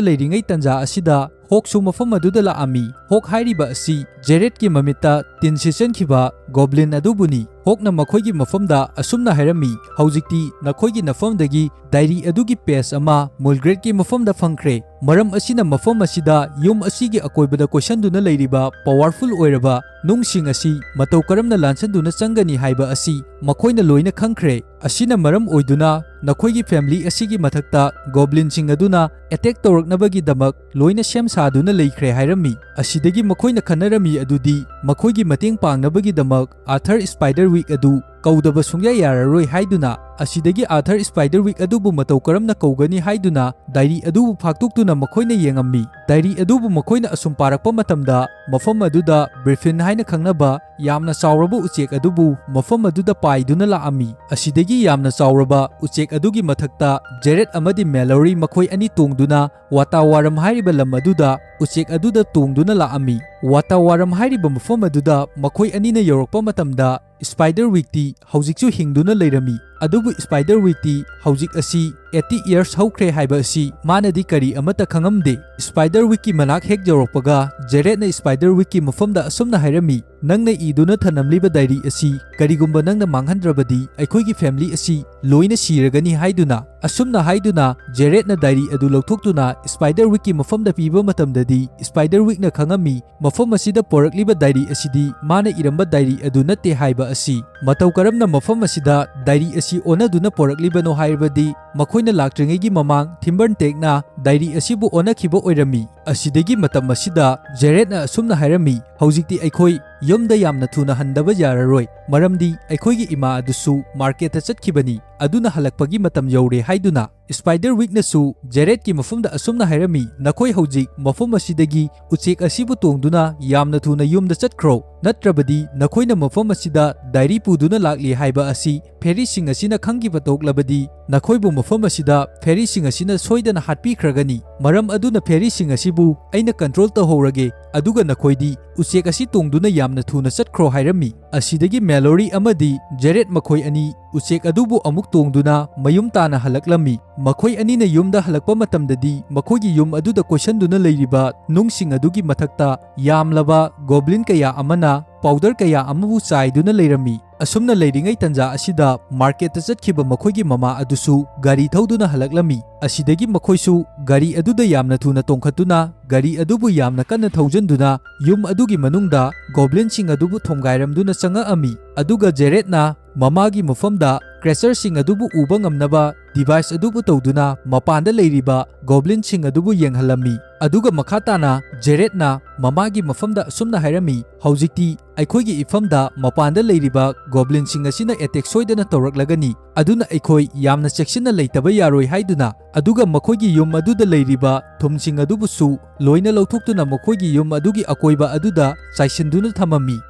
ꯂꯩꯔꯤꯉꯩ ꯇꯟꯖꯥ ꯑꯁꯤꯗ ꯍꯣꯛꯁꯨ ꯃꯐꯝ ꯑꯗꯨꯗ ꯂꯥꯛꯑꯝꯃꯤ꯫ ꯍꯣꯛ ꯍꯥꯏꯔꯤꯕ ꯑꯁꯤ ꯖꯦꯔꯦꯠꯀꯤ ꯃꯃꯤꯠꯇ ꯇꯤꯟ ꯁꯤꯠꯆꯟꯈꯤꯕ ꯒꯣꯕ꯭ꯂꯤꯟ ꯑꯗꯨꯕꯨꯅꯤ꯫ ꯍꯣꯛꯅ ꯃꯈꯣꯏꯒꯤ ꯃꯐꯝꯗ ꯑꯁꯨꯝꯅ ꯍꯥꯏꯔꯝꯃꯤ, "ꯍꯧꯖꯤꯛꯇꯤ ꯅꯈꯣꯏꯒꯤ ꯅꯐꯝꯗꯒꯤ ꯗꯥꯏꯔꯤ ꯑꯗꯨꯒꯤ ꯄꯦꯖ ꯑꯃ ꯃꯨꯜꯒ꯭ꯔꯦꯠꯀꯤ ꯃꯐꯝꯗ ꯐꯪꯈ꯭ꯔꯦ꯫ ꯃꯔꯝ ꯑꯁꯤꯅ ꯃꯐꯝ ꯑꯁꯤꯗ ꯌꯨꯝ ꯑꯁꯤꯒꯤ ꯑꯀꯣꯏꯕꯗ ꯀꯣꯏꯁꯟꯗꯨꯅ ꯂꯩꯔꯤꯕ ꯄꯥꯋꯔꯐꯨꯜ ꯑꯣꯏꯔꯕ ꯅꯨꯡꯁꯤꯡ ꯑꯁꯤ ꯃꯇꯧ ꯀꯔꯝꯅ ꯂꯥꯟꯁꯟꯗꯨꯅ ꯆꯪꯒꯅꯤ ꯍꯥꯏꯕ ꯑꯁꯤ ꯃꯈꯣꯏꯅ ꯂꯣꯏꯅ ꯈꯪꯈ꯭ꯔꯦ꯫ ꯑꯁꯤꯅ ꯃꯔꯝ ꯑꯣꯏꯗꯨꯅ ꯅꯈꯣꯏꯒꯤ ꯐꯦꯃꯤꯂꯤ ꯑꯁꯤꯒꯤ ꯃꯊꯛꯇ ꯒꯣꯕ꯭ꯂꯤꯟꯁꯤꯡ ꯑꯗꯨꯅ ꯑꯦꯇꯦꯛ ꯇꯧꯔꯛꯅꯕꯒꯤꯗꯃꯛ ꯂꯣꯏꯅ ꯁꯦꯝ ꯁꯥꯗꯨꯅ ꯂꯩꯈ꯭ꯔꯦ" ꯍꯥꯏꯔꯝꯃꯤ꯫ ꯑꯁꯤꯗꯒꯤ ꯃꯈꯣꯏꯅ ꯈꯟꯅꯔꯝꯃꯤ ꯑꯗꯨꯗꯤ ꯃꯈꯣꯏꯒꯤ ꯃꯇꯦꯡ ꯄꯥꯡꯅꯕꯒꯤꯗꯃꯛ ꯑꯥꯔꯊꯔ ꯁ꯭ꯄꯥꯏꯗꯔ ꯋꯤꯛ ꯑꯗꯨ ꯀꯧꯗꯕ ꯁꯨꯡꯌꯥ ꯌꯥꯔꯔꯣꯏ ꯍꯥꯏꯗꯨꯅ꯫ ꯑꯁꯤꯗꯒꯤ ꯑꯥꯔꯊꯔ ꯁ꯭ꯄꯥꯏꯗꯔ ꯋꯤꯛ ꯑꯗꯨꯕꯨ ꯃꯇꯧ ꯀꯔꯝꯅ ꯀꯧꯒꯅꯤ ꯍꯥꯏꯗꯨꯅ ꯗꯥꯏꯔꯤ ꯑꯗꯨꯕꯨ ꯐꯥꯛꯇꯣꯛꯇꯨꯅ ꯃꯈꯣꯏꯅ ꯌꯦꯡꯉꯝꯃꯤ꯫ ꯗꯥꯏꯔꯤ ꯑꯗꯨꯕꯨ ꯃꯈꯣꯏꯅ ꯑꯁꯨꯝ ꯄꯥꯔꯛꯄ ꯃꯇꯝꯗ ꯃꯐꯝ ꯑꯗꯨꯗ ꯕ꯭ꯔꯤꯐꯤꯟ ꯍꯥꯏꯅ ꯈꯪꯅꯕ ꯌꯥꯝꯅ ꯆꯥꯎꯔꯕ ꯎꯆꯦꯛ ꯑꯗꯨꯕꯨ ꯃꯐꯝ ꯑꯗꯨꯗ ꯄꯥꯏꯗꯨꯅ ꯂꯥꯛꯑꯝꯃꯤ꯫ ꯑꯁꯤꯗꯒꯤ ꯌꯥꯝꯅ ꯆꯥꯎꯔꯕ ꯎꯆꯦꯛ ꯑꯗꯨꯒꯤ ꯃꯊꯛꯇ ꯖꯦꯔꯦꯠ ꯑꯃꯗꯤ ꯃꯦꯂꯣꯔꯤ ꯃꯈꯣꯏ ꯑꯅꯤ ꯇꯣꯡꯗꯨꯅ ꯋꯥꯇꯥꯋꯥꯔꯝ ꯍꯥꯏꯔꯤꯕ ꯂꯝ ꯑꯗꯨꯗ ꯎꯆꯦꯛ ꯑꯗꯨꯗ ꯇꯣꯡꯗꯨꯅ ꯂꯥꯛꯑꯝꯃꯤ꯫ ꯋꯥꯇꯥꯋꯥꯔꯝ ꯍꯥꯏꯔꯤꯕ ꯃꯐꯝ ꯑꯗꯨꯗ ꯃꯈꯣꯏ ꯑꯅꯤꯅ ꯌꯧꯔꯛꯄ ꯃꯇꯝꯗ ꯁ꯭ꯄꯥꯏꯗꯔ ꯋꯤꯛꯇꯤ ꯍꯧꯖꯤꯛꯁꯨ ꯍꯤꯡꯗꯨꯅ ꯂꯩꯔꯝꯃꯤ꯫ ꯑꯗꯨꯕꯨ ꯁ꯭ꯄꯥꯏꯗꯔ ꯋꯤꯛꯇꯤ ꯍꯧꯖꯤꯛ ꯑꯁꯤ ꯑꯩꯠꯇꯤ ꯏꯌꯔꯁ ꯍꯧꯈ꯭ꯔꯦ ꯍꯥꯏꯕ ꯑꯁꯤ ꯃꯥꯅꯗꯤ ꯀꯔꯤ ꯑꯃꯠꯇ ꯈꯪꯉꯝꯗꯦ꯫ ꯁ꯭ꯄꯥꯏꯗꯔ ꯋꯤꯛꯀꯤ ꯃꯅꯥꯛ ꯍꯦꯛ ꯌꯧꯔꯛꯄꯒ ꯖꯦꯔꯦꯠꯅ ꯁ꯭ꯄꯥꯏꯗꯔ ꯋꯤꯛꯀꯤ ꯃꯐꯝꯗ ꯑꯁꯨꯝꯅ ꯍꯥꯏꯔꯝꯃꯤ, "ꯅꯪꯅ ꯏꯗꯨꯅ ꯊꯅꯝꯂꯤꯕ ꯗꯥꯏꯔꯤ ꯑꯁꯤ ꯀꯔꯤꯒꯨꯝꯕ ꯅꯪꯅ ꯃꯥꯡꯍꯟꯗ꯭ꯔꯕꯗꯤ ꯑꯩꯈꯣꯏꯒꯤ ꯐꯦꯃꯤꯂꯤ ꯑꯁꯤ ꯂꯣꯏꯅ ꯁꯤꯔꯒꯅꯤ" ꯍꯥꯏꯗꯨꯅ꯫ ꯑꯁꯨꯝꯅ ꯍꯥꯏꯗꯨꯅ ꯖꯦꯔꯦꯠꯅ ꯗꯥꯏꯔꯤ ꯑꯗꯨ ꯂꯧꯊꯣꯛꯇꯨꯅ ꯁ꯭ꯄꯥꯏꯗꯔ ꯋꯤꯛꯀꯤ ꯃꯐꯝꯗ ꯄꯤꯕ ꯃꯇꯝꯗꯗꯤ ꯁ꯭ꯄꯥꯏꯗꯔ ꯋꯤꯛꯅ ꯈꯪꯉꯝꯃꯤ ꯃꯐꯝ ꯑꯁꯤꯗ ꯄꯣꯔꯛꯂꯤꯕ ꯗꯥꯏꯔꯤ ꯑꯁꯤꯗꯤ ꯃꯥꯅ ꯏꯔꯝꯕ ꯗꯥꯏꯔꯤ ꯑꯗꯨ ꯅꯠꯇꯦ ꯍꯥꯏꯕ ꯑꯁꯤ꯫ ꯃꯇꯧ ꯀꯔꯝꯅ ꯃꯐꯝ ꯑꯁꯤꯗ ꯗꯥꯏꯔꯤ ꯑꯁꯤ ꯑꯣꯟꯅꯗꯨꯅ ꯄꯣꯔꯛꯂꯤꯕꯅꯣ ꯍꯥꯏꯔꯕꯗꯤ ꯃꯈꯣꯏꯅ ꯂꯥꯛꯇ꯭ꯔꯤꯉꯩꯒꯤ ꯃꯃꯥꯡ ꯊꯤꯝꯕꯔꯟ ꯇꯦꯛꯅ ꯗꯥꯏꯔꯤ ꯑꯁꯤꯕꯨ ꯑꯣꯟꯅꯈꯤꯕ ꯑꯣꯏꯔꯝꯃꯤ꯫ ꯑꯁꯤꯗꯒꯤ ꯃꯇꯝ ꯑꯁꯤꯗ ꯖꯦꯔꯦꯠꯅ ꯑꯁꯨꯝꯅ ꯍꯥꯏꯔꯝꯃꯤ, "ꯍꯧꯖꯤꯛꯇꯤ ꯑꯩꯈꯣꯏ ꯌꯨꯝꯗ ꯌꯥꯝꯅ ꯊꯨꯅ ꯍꯟꯗꯕ ꯌꯥꯔꯔꯣꯏ, ꯃꯔꯝꯗꯤ ꯑꯩꯈꯣꯏꯒꯤ ꯏꯃꯥ ꯑꯗꯨꯁꯨ ꯃꯥꯔꯀꯦꯠꯇ ꯆꯠꯈꯤꯕꯅꯤ, ꯑꯗꯨꯅ ꯍꯜꯂꯛꯄꯒꯤ ꯃꯇꯝ ꯌꯧꯔꯦ" ꯍꯥꯏꯗꯨꯅ꯫ ꯁ꯭ꯄꯥꯏꯗꯔ ꯋꯤꯛꯅꯁꯨ ꯖꯦꯔꯦꯠꯀꯤ ꯃꯐꯝꯗ ꯑꯁꯨꯝꯅ ꯍꯥꯏꯔꯝꯃꯤ, "ꯅꯈꯣꯏ ꯍꯧꯖꯤꯛ ꯃꯐꯝ ꯑꯁꯤꯗꯒꯤ ꯎꯆꯦꯛ ꯑꯁꯤꯕꯨ ꯇꯣꯡꯗꯨꯅ ꯌꯥꯝꯅ ꯊꯨꯅ ꯌꯨꯝꯗ ꯆꯠꯈ꯭ꯔꯣ, ꯅꯠꯇ꯭ꯔꯕꯗꯤ ꯅꯈꯣꯏꯅ ꯃꯐꯝ ꯑꯁꯤꯗ ꯗꯥꯏꯔꯤ ꯄꯨꯗꯨꯅ ꯂꯥꯛꯂꯤ ꯍꯥꯏꯕ ꯑꯁꯤ ꯐꯦꯔꯤꯁꯤꯡ ꯑꯁꯤꯅ ꯈꯪꯈꯤꯕ ꯊꯣꯛꯂꯕꯗꯤ ꯅꯈꯣꯏꯕꯨ ꯃꯐꯝ ꯑꯁꯤꯗ ꯐꯦꯔꯤꯁꯤꯡ ꯑꯁꯤꯅ ꯁꯣꯏꯗꯅ ꯍꯥꯠꯄꯤꯈ꯭ꯔꯒꯅꯤ꯫ ꯃꯔꯝ ꯑꯗꯨꯅ ꯐꯦꯔꯤꯁꯤꯡ ꯑꯁꯤꯕꯨ ꯑꯩꯅ ꯀꯟꯇ꯭ꯔꯣꯜ ꯇꯧꯍꯧꯔꯒꯦ, ꯑꯗꯨꯒ ꯅꯈꯣꯏꯗꯤ ꯎꯆꯦꯛ ꯑꯁꯤ ꯇꯣꯡꯗꯨꯅ ꯌꯥꯝꯅ ꯊꯨꯅ ꯆꯠꯈ꯭ꯔꯣ ꯍꯥꯏꯔꯝꯃꯤ꯫ ꯑꯁꯤꯗꯒꯤ ꯃꯦꯂꯣꯔꯤ ꯑꯃꯗꯤ ꯖꯦꯔꯦꯠ ꯃꯈꯣꯏ ꯑꯅꯤ ꯎꯆꯦꯛ ꯑꯗꯨꯕꯨ ꯑꯃꯨꯛ ꯇꯣꯡꯗꯨꯅ ꯃꯌꯨꯝ ꯇꯥꯅ ꯍꯜꯂꯛꯂꯝꯃꯤ꯫ ꯃꯈꯣꯏ ꯑꯅꯤꯅ ꯌꯨꯝꯗ ꯍꯜꯂꯛꯄ ꯃꯇꯝꯗꯗꯤ ꯃꯈꯣꯏꯒꯤ ꯌꯨꯝ ꯑꯗꯨꯗ ꯀꯣꯏꯁꯟꯗꯨꯅ ꯂꯩꯔꯤꯕ ꯅꯨꯡꯁꯤꯡ ꯑꯗꯨꯒꯤ ꯃꯊꯛꯇ ꯌꯥꯝꯂꯕ ꯒꯣꯕ꯭ꯂꯤꯟ ꯀꯌꯥ ꯑꯃꯅ ꯄꯥꯎꯗꯔ ꯀꯌꯥ ꯑꯃꯕꯨ ꯆꯥꯏꯗꯨꯅ ꯂꯩꯔꯝꯃꯤ꯫ ꯑꯁꯨꯝꯅ ꯂꯩꯔꯤꯉꯩ ꯇꯟꯖꯥ ꯑꯁꯤꯗ ꯃꯥꯔꯀꯦꯠꯇ ꯆꯠꯈꯤꯕ ꯃꯈꯣꯏꯒꯤ ꯃꯃꯥ ꯑꯗꯨꯁꯨ ꯒꯥꯔꯤ ꯊꯧꯗꯨꯅ ꯍꯜꯂꯛꯂꯝꯃꯤ꯫ ꯑꯁꯤꯗꯒꯤ ꯃꯈꯣꯏꯁꯨ ꯒꯥꯔꯤ ꯑꯗꯨꯗ ꯌꯥꯝꯅ ꯊꯨꯅ ꯇꯣꯡꯈꯠꯇꯨꯅ ꯒꯥꯔꯤ ꯑꯗꯨꯕꯨ ꯌꯥꯝꯅ ꯀꯟꯅ ꯊꯧꯖꯤꯟꯗꯨꯅ ꯌꯨꯝ ꯑꯗꯨꯒꯤ ꯃꯅꯨꯡꯗ ꯒꯣꯕ꯭ꯂꯤꯟꯁꯤꯡ ꯑꯗꯨꯕꯨ ꯊꯣꯝꯒꯥꯏꯔꯝꯗꯨꯅ ꯆꯪꯉꯛꯑꯝꯃꯤ꯫ ꯑꯗꯨꯒ ꯖꯦꯔꯦꯠꯅ ꯃꯃꯥꯒꯤ ꯃꯐꯝꯗ ꯀ꯭ꯔꯦꯆꯔꯁꯤꯡ ꯑꯗꯨꯕꯨ ꯎꯕ ꯉꯝꯅꯕ ꯗꯤꯚꯥꯏꯁ ꯑꯗꯨꯕꯨ ꯇꯧꯗꯨꯅ ꯃꯄꯥꯟꯗ ꯂꯩꯔꯤꯕ ꯒꯣꯕ꯭ꯂꯤꯟꯁꯤꯡ ꯑꯗꯨꯕꯨ ꯌꯦꯡꯍꯜꯂꯝꯃꯤ꯫ ꯑꯗꯨꯒ ꯃꯈꯥ ꯇꯥꯅ ꯖꯦꯔꯦꯠꯅ ꯃꯃꯥꯒꯤ ꯃꯐꯝꯗ ꯑꯁꯨꯝꯅ ꯍꯥꯏꯔꯝꯃꯤ, "ꯍꯧꯖꯤꯛꯇꯤ ꯑꯩꯈꯣꯏꯒꯤ ꯏꯐꯝꯗ ꯃꯄꯥꯟꯗ ꯂꯩꯔꯤꯕ ꯒꯣꯕ꯭ꯂꯤꯟꯁꯤꯡ ꯑꯁꯤꯅ ꯑꯦꯇꯦꯛ ꯁꯣꯏꯗꯅ ꯇꯧꯔꯛꯂꯒꯅꯤ, ꯑꯗꯨꯅ ꯑꯩꯈꯣꯏ ꯌꯥꯝꯅ ꯆꯦꯛꯁꯤꯟꯅ ꯂꯩꯇꯕ ꯌꯥꯔꯣꯏ" ꯍꯥꯏꯗꯨꯅ, ꯑꯗꯨꯒ ꯃꯈꯣꯏꯒꯤ ꯌꯨꯝ ꯑꯗꯨꯗ ꯂꯩꯔꯤꯕ ꯊꯨꯝꯁꯤꯡ ꯑꯗꯨꯕꯨꯁꯨ ꯂꯣꯏꯅ ꯂꯧꯊꯣꯛꯇꯨꯅ ꯃꯈꯣꯏꯒꯤ ꯌꯨꯝ ꯑꯗꯨꯒꯤ ꯑꯀꯣꯏꯕ ꯑꯗꯨꯗ ꯆꯥꯏꯁꯤꯟꯗꯨꯅ ꯊꯝꯃꯝꯃꯤ꯫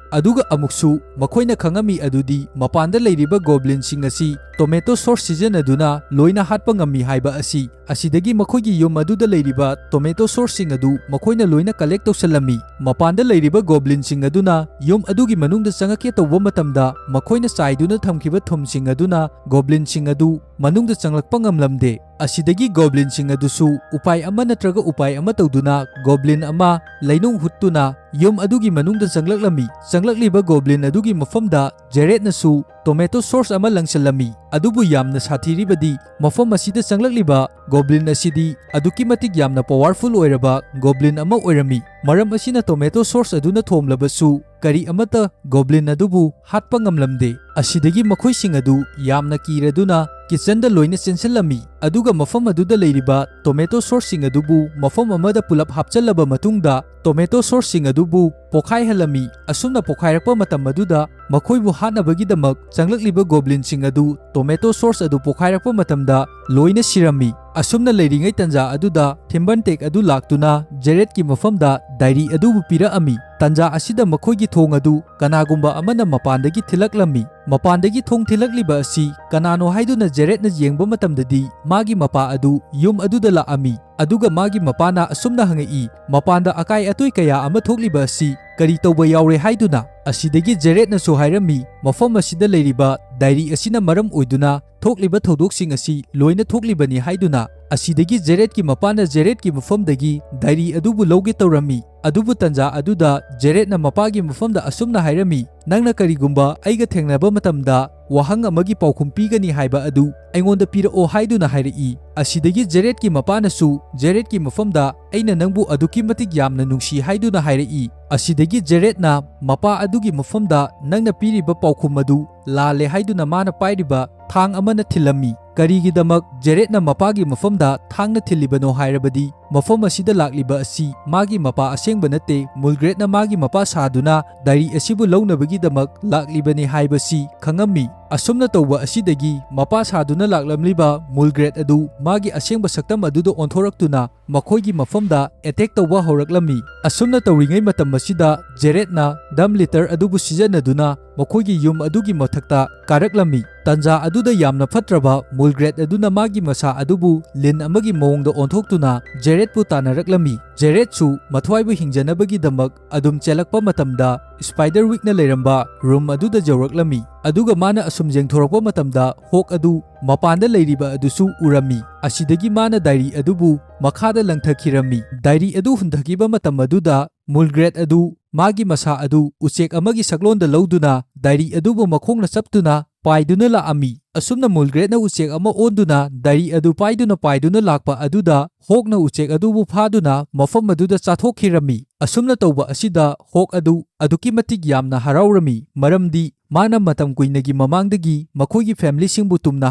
ꯑꯗꯨꯒ ꯑꯃꯨꯛꯁꯨ ꯃꯈꯣꯏꯅ ꯈꯪꯉꯝꯃꯤ ꯑꯗꯨꯗꯤ ꯃꯄꯥꯟꯗ ꯂꯩꯔꯤꯕ ꯒꯣꯕ꯭ꯂꯤꯟꯁꯤꯡ ꯑꯁꯤ ꯇꯣꯃꯦꯇꯣ ꯁꯣꯁ ꯁꯤꯖꯤꯟꯅꯗꯨꯅ ꯂꯣꯏꯅ ꯍꯥꯠꯄ ꯉꯝꯃꯤ ꯍꯥꯏꯕ ꯑꯁꯤ꯫ ꯑꯁꯤꯗꯒꯤ ꯃꯈꯣꯏꯒꯤ ꯌꯨꯝ ꯑꯗꯨꯗ ꯂꯩꯔꯤꯕ ꯇꯣꯃꯦꯇꯣ ꯁꯣꯁꯁꯤꯡ ꯑꯗꯨ ꯃꯈꯣꯏꯅ ꯂꯣꯏꯅ ꯀꯂꯦꯛ ꯇꯧꯁꯜꯂꯝꯃꯤ꯫ ꯃꯄꯥꯟꯗ ꯂꯩꯔꯤꯕ ꯒꯣꯕ꯭ꯂꯤꯟꯁꯤꯡ ꯑꯗꯨꯅ ꯌꯨꯝ ꯑꯗꯨꯒꯤ ꯃꯅꯨꯡꯗ ꯆꯪꯉꯛꯀꯦ ꯇꯧꯕ ꯃꯇꯝꯗ ꯃꯈꯣꯏꯅ ꯆꯥꯏꯗꯨꯅ ꯊꯝꯈꯤꯕ ꯊꯨꯝꯁꯤꯡ ꯑꯗꯨꯅ ꯒꯣꯕ꯭ꯂꯤꯟꯁꯤꯡ ꯑꯗꯨ ꯃꯅꯨꯡꯗ ꯆꯪꯂꯛꯄ ꯉꯝꯂꯝꯗꯦ꯫ ꯑꯁꯤꯗꯒꯤ ꯒꯣꯕ꯭ꯂꯤꯟꯁꯤꯡ ꯑꯗꯨꯁꯨ ꯎꯄꯥꯏ ꯑꯃ ꯅꯠꯇ꯭ꯔꯒ ꯎꯄꯥꯏ ꯑꯃ ꯇꯧꯗꯨꯅ ꯒꯣꯕ꯭ꯂꯤꯟ ꯑꯃ ꯂꯩꯅꯨꯡ ꯍꯨꯠꯇꯨꯅ ꯌꯨꯝ ꯑꯗꯨꯒꯤ ꯃꯅꯨꯡꯗ ꯆꯪꯂꯛꯂꯝꯃꯤ꯫ ꯆꯪꯂꯛꯂꯤꯕ ꯒꯣꯕ꯭ꯂꯤꯟ ꯑꯗꯨꯒꯤ ꯃꯐꯝꯗ ꯖꯦꯔꯦꯠꯅꯁꯨ ꯇꯣꯃꯦꯇꯣ ꯁꯣꯁ ꯑꯃ ꯂꯪꯁꯤꯜꯂꯝꯃꯤ꯫ ꯑꯗꯨꯕꯨ ꯌꯥꯝꯅ ꯁꯥꯊꯤꯔꯤꯕꯗꯤ ꯃꯐꯝ ꯑꯁꯤꯗ ꯆꯪꯂꯛꯂꯤꯕ ꯒꯣꯕ꯭ꯂꯤꯟ ꯑꯁꯤꯗꯤ ꯑꯗꯨꯛꯀꯤ ꯃꯇꯤꯛ ꯌꯥꯝꯅ ꯄꯋꯥꯔꯐꯨꯜ ꯑꯣꯏꯔꯕ ꯒꯣꯕ꯭ꯂꯤꯟ ꯑꯃ ꯑꯣꯏꯔꯝꯃꯤ꯫ ꯃꯔꯝ ꯑꯁꯤꯅ ꯇꯣꯃꯦꯇꯣ ꯁꯣꯁ ꯑꯗꯨꯅ ꯊꯣꯝꯂꯕꯁꯨ ꯀꯔꯤ ꯑꯃꯠꯇ ꯒꯣꯕ꯭ꯂꯤꯟ ꯑꯗꯨꯕꯨ ꯍꯥꯠꯄ ꯉꯝꯂꯝꯗꯦ꯫ ꯑꯁꯤꯗꯒꯤ ꯃꯈꯣꯏꯁꯤꯡ ꯑꯗꯨ ꯌꯥꯝꯅ ꯀꯤꯔꯗꯨꯅ ꯀꯤꯆꯟꯗ ꯂꯣꯏꯅ ꯆꯦꯟꯁꯤꯜꯂꯝꯃꯤ꯫ ꯑꯗꯨꯒ ꯃꯐꯝ ꯑꯗꯨꯗ ꯂꯩꯔꯤꯕ ꯇꯣꯃꯦꯇꯣ ꯁꯣꯁꯁꯤꯡ ꯑꯗꯨꯕꯨ ꯃꯐꯝ ꯑꯃꯗ ꯄꯨꯂꯞ ꯍꯥꯞꯆꯜꯂꯕ ꯃꯇꯨꯡꯗ ꯇꯣꯃꯦꯇꯣ ꯁꯣꯁꯁꯤꯡ ꯑꯗꯨꯕꯨ ꯄꯣꯈꯥꯏꯍꯜꯂꯝꯃꯤ꯫ ꯑꯁꯨꯝꯅ ꯄꯣꯈꯥꯏꯔꯛꯄ ꯃꯇꯝ ꯑꯗꯨꯗ ꯃꯈꯣꯏꯕꯨ ꯍꯥꯠꯅꯕꯒꯤꯗꯃꯛ ꯆꯪꯂꯛꯂꯤꯕ ꯒꯣꯕ꯭ꯂꯤꯟꯁꯤꯡ ꯑꯗꯨ ꯇꯣꯃꯦꯇꯣ ꯁꯣꯁ ꯑꯗꯨ ꯄꯣꯈꯥꯏꯔꯛꯄ ꯃꯇꯝꯗ ꯂꯣꯏꯅ ꯁꯤꯔꯝꯃꯤ꯫ ꯑꯁꯨꯝꯅ ꯂꯩꯔꯤꯉꯩ ꯇꯟꯖꯥ ꯑꯗꯨꯗ ꯊꯤꯝꯕꯟꯇꯦꯛ ꯑꯗꯨ ꯂꯥꯛꯇꯨꯅ ꯖꯦꯔꯦꯠꯀꯤ ꯃꯐꯝꯗ ꯗꯥꯏꯔꯤ ꯑꯗꯨꯕꯨ ꯄꯤꯔꯛꯑꯝꯃꯤ꯫ ꯇꯟꯖꯥ ꯑꯁꯤꯗ ꯃꯈꯣꯏꯒꯤ ꯊꯣꯡ ꯑꯗꯨ ꯀꯅꯥꯒꯨꯝꯕ ꯑꯃꯅ ꯃꯄꯥꯟꯗꯒꯤ ꯊꯤꯜꯂꯛꯂꯝꯃꯤ꯫ ꯃꯄꯥꯟꯗꯒꯤ ꯊꯣꯡ ꯊꯤꯜꯂꯛꯂꯤꯕ ꯑꯁꯤ ꯀꯅꯥꯅꯣ ꯍꯥꯏꯗꯨꯅ ꯖꯦꯔꯦꯠꯅ ꯌꯦꯡꯕ ꯃꯇꯝꯗꯗꯤ ꯃꯥꯒꯤ ꯃꯄꯥ ꯑꯗꯨ ꯌꯨꯝ ꯑꯗꯨꯗ ꯂꯥꯛꯑꯝꯃꯤ꯫ ꯑꯗꯨꯒ ꯃꯥꯒꯤ ꯃꯄꯥꯅ ꯑꯁꯨꯝꯅ ꯍꯪꯉꯛꯏ, "ꯃꯄꯥꯟꯗ ꯑꯀꯥꯏ ꯑꯇꯣꯏ ꯀꯌꯥ ꯑꯃ ꯊꯣꯛꯂꯤꯕ ꯑꯁꯤ ꯀꯔꯤ ꯇꯧꯕ ꯌꯥꯎꯔꯦ?" ꯍꯥꯏꯗꯨꯅ꯫ ꯑꯁꯤꯗꯒꯤ ꯖꯦꯔꯦꯠꯅꯁꯨ ꯍꯥꯏꯔꯝꯃꯤ, "ꯃꯐꯝ ꯑꯁꯤꯗ ꯂꯩꯔꯤꯕ ꯗꯥꯏꯔꯤ ꯑꯁꯤꯅ ꯃꯔꯝ ꯑꯣꯏꯗꯨꯅ ꯊꯣꯛꯂꯤꯕ ꯊꯧꯗꯣꯛꯁꯤꯡ ꯑꯁꯤ ꯂꯣꯏꯅ ꯊꯣꯛꯂꯤꯕꯅꯤ" ꯍꯥꯏꯗꯨꯅ꯫ ꯑꯁꯤꯗꯒꯤ ꯖꯦꯔꯦꯠꯀꯤ ꯃꯄꯥꯅ ꯖꯦꯔꯦꯠꯀꯤ ꯃꯐꯝꯗꯒꯤ ꯗꯥꯏꯔꯤ ꯑꯗꯨꯕꯨ ꯂꯧꯒꯦ ꯇꯧꯔꯝꯃꯤ꯫ ꯑꯗꯨꯕꯨ ꯇꯟꯖꯥ ꯑꯗꯨꯗ ꯖꯦꯔꯦꯠꯅ ꯃꯄꯥꯒꯤ ꯃꯐꯝꯗ ꯑꯁꯨꯝꯅ ꯍꯥꯏꯔꯝꯃꯤ, "ꯅꯪꯅ ꯀꯔꯤꯒꯨꯝꯕ ꯑꯩꯒ ꯊꯦꯡꯅꯕ ꯃꯇꯝꯗ ꯋꯥꯍꯪ ꯑꯃꯒꯤ ꯄꯥꯎꯈꯨꯝ ꯄꯤꯒꯅꯤ ꯍꯥꯏꯕ ꯑꯗꯨ ꯑꯩꯉꯣꯟꯗ ꯄꯤꯔꯛꯑꯣ" ꯍꯥꯏꯗꯨꯅ ꯍꯥꯏꯔꯛꯏ꯫ ꯑꯁꯤꯗꯒꯤ ꯖꯦꯔꯦꯠꯀꯤ ꯃꯄꯥꯅꯁꯨ ꯖꯦꯔꯦꯠꯀꯤ ꯃꯐꯝꯗ, "ꯑꯩꯅ ꯅꯪꯕꯨ ꯑꯗꯨꯛꯀꯤ ꯃꯇꯤꯛ ꯌꯥꯝꯅ ꯅꯨꯡꯁꯤ" ꯍꯥꯏꯗꯨꯅ ꯍꯥꯏꯔꯛꯏ꯫ ꯑꯁꯤꯗꯒꯤ ꯖꯦꯔꯦꯠꯅ ꯃꯄꯥ ꯑꯗꯨꯒꯤ ꯃꯐꯝꯗ, "ꯅꯪꯅ ꯄꯤꯔꯤꯕ ꯄꯥꯎꯈꯨꯝ ꯑꯗꯨ ꯂꯥꯜꯂꯦ" ꯍꯥꯏꯗꯨꯅ ꯃꯥꯅ ꯄꯥꯏꯔꯤꯕ ꯊꯥꯡ ꯑꯃꯅ ꯊꯤꯜꯂꯝꯃꯤ꯫ ꯀꯔꯤꯒꯤꯗꯃꯛ ꯖꯦꯔꯦꯠꯅ ꯃꯄꯥꯒꯤ ꯃꯐꯝꯗ ꯊꯥꯡꯅ ꯊꯤꯜꯂꯤꯕꯅꯣ ꯍꯥꯏꯔꯕꯗꯤ, ꯃꯐꯝ ꯑꯁꯤꯗ ꯂꯥꯛꯂꯤꯕ ꯑꯁꯤ ꯃꯥꯒꯤ ꯃꯄꯥ ꯑꯁꯦꯡꯕ ꯅꯠꯇꯦ, ꯃꯨꯜꯒ꯭ꯔꯦꯠꯅ ꯃꯥꯒꯤ ꯃꯄꯥ ꯁꯥꯗꯨꯅ ꯗꯥꯏꯔꯤ ꯑꯁꯤꯕꯨ ꯂꯧꯅꯕꯒꯤꯗꯃꯛ ꯂꯥꯛꯂꯤꯕꯅꯤ ꯍꯥꯏꯕꯁꯤ ꯈꯪꯉꯝꯃꯤ꯫ ꯑꯁꯨꯝꯅ ꯇꯧꯕ ꯑꯁꯤꯗꯒꯤ ꯃꯄꯥ ꯁꯥꯗꯨꯅ ꯂꯥꯛꯂꯝꯂꯤꯕ ꯃꯨꯜꯒ꯭ꯔꯦꯠ ꯑꯗꯨ ꯃꯥꯒꯤ ꯑꯁꯦꯡꯕ ꯁꯛꯇꯝ ꯑꯗꯨꯗ ꯑꯣꯟꯊꯣꯔꯛꯇꯨꯅ ꯃꯈꯣꯏꯒꯤ ꯃꯐꯝꯗ ꯑꯦꯇꯦꯛ ꯇꯧꯕ ꯍꯧꯔꯛꯂꯝꯃꯤ꯫ ꯑꯁꯨꯝꯅ ꯇꯧꯔꯤꯉꯩ ꯃꯇꯝ ꯑꯁꯤꯗ ꯖꯦꯔꯦꯠꯅ ꯗꯝ ꯂꯤꯇꯔ ꯑꯗꯨꯕꯨ ꯁꯤꯖꯤꯟꯅꯗꯨꯅ ꯃꯈꯣꯏꯒꯤ ꯌꯨꯝ ꯑꯗꯨꯒꯤ ꯃꯊꯛꯇ ꯀꯥꯔꯛꯂꯝꯃꯤ꯫ ꯇꯟꯖꯥ ꯑꯗꯨꯗ ꯌꯥꯝꯅ ꯐꯠꯇ꯭ꯔꯕ ꯃꯨꯜꯒ꯭ꯔꯦꯠ ꯑꯗꯨꯅ ꯃꯥꯒꯤ ꯃꯁꯥ ꯑꯗꯨꯕꯨ ꯂꯤꯟ ꯑꯃꯒꯤ ꯃꯑꯣꯡꯗ ꯑꯣꯟꯊꯣꯛꯇꯨꯅ ꯖꯦꯔꯦꯠꯄꯨ ꯇꯥꯟꯅꯔꯛꯂꯝꯃꯤ꯫ ꯖꯦꯔꯦꯠꯁꯨ ꯃꯊ꯭ꯋꯥꯏꯕꯨ ꯍꯤꯡꯖꯅꯕꯒꯤꯗꯃꯛ ꯑꯗꯨꯝ ꯆꯦꯜꯂꯛꯄ ꯃꯇꯝꯗ, ꯁ꯭ꯄꯥꯏꯗꯔ ꯋꯤꯛꯅ ꯂꯩꯔꯝꯕ ꯔꯨꯝ ꯑꯗꯨꯗ ꯌꯧꯔꯛꯂꯝꯃꯤ꯫ ꯑꯗꯨꯒ ꯃꯥꯅ ꯑꯁꯨꯝ ꯌꯦꯡꯊꯣꯔꯛꯄ ꯃꯇꯝꯗ, ꯍꯣꯛ ꯑꯗꯨ ꯃꯄꯥꯟꯗ ꯂꯩꯔꯤꯕ ꯑꯗꯨꯁꯨ ꯎꯔꯝꯃꯤ꯫ ꯑꯁꯤꯗꯒꯤ ꯃꯥꯅ ꯗꯥꯏꯔꯤ ꯑꯗꯨꯕꯨ ꯃꯈꯥꯗ ꯂꯪꯊꯈꯤꯔꯝꯃꯤ꯫ ꯗꯥꯏꯔꯤ ꯑꯗꯨ ꯍꯨꯟꯊꯈꯤꯕ ꯃꯇꯝ ꯑꯗꯨꯗ, ꯃꯨꯜꯒ꯭ꯔꯦꯠ ꯑꯗꯨ ꯃꯥꯒꯤ ꯃꯁꯥ ꯑꯗꯨ ꯎꯆꯦꯛ ꯑꯃꯒꯤ ꯁꯛꯂꯣꯟꯗ ꯂꯧꯗꯨꯅ ꯗꯥꯏꯔꯤ ꯑꯗꯨꯕꯨ ꯃꯈꯣꯡꯅ ꯆꯞꯇꯨꯅ ꯄꯥꯏꯗꯨꯅ ꯂꯥꯛꯑꯝꯃꯤ꯫ ꯑꯁꯨꯝꯅ ꯃꯨꯜꯒ꯭ꯔꯦꯠꯅ ꯎꯆꯦꯛ ꯑꯃ ꯑꯣꯟꯗꯨꯅ ꯗꯥꯏꯔꯤ ꯑꯗꯨ ꯄꯥꯏꯗꯨꯅ ꯄꯥꯏꯗꯨꯅ ꯂꯥꯛꯄ ꯑꯗꯨꯗ, ꯍꯣꯛꯅ ꯎꯆꯦꯛ ꯑꯗꯨꯕꯨ ꯐꯥꯗꯨꯅ ꯃꯐꯝ ꯑꯗꯨꯗ ꯆꯥꯊꯣꯛꯈꯤꯔꯝꯃꯤ꯫ ꯑꯁꯨꯝꯅ ꯇꯧꯕ ꯑꯁꯤꯗ ꯍꯣꯛ ꯑꯗꯨ ꯑꯗꯨꯛꯀꯤ ꯃꯇꯤꯛ ꯌꯥꯝꯅ ꯍꯔꯥꯎꯔꯝꯃꯤ, ꯃꯔꯝꯗꯤ ꯃꯥꯅ ꯃꯇꯝ ꯀꯨꯏꯅꯒꯤ ꯃꯃꯥꯡꯗꯒꯤ ꯃꯈꯣꯏꯒꯤ ꯐꯦꯃꯤꯂꯤꯁꯤꯡꯕꯨ ꯇꯨꯝꯅ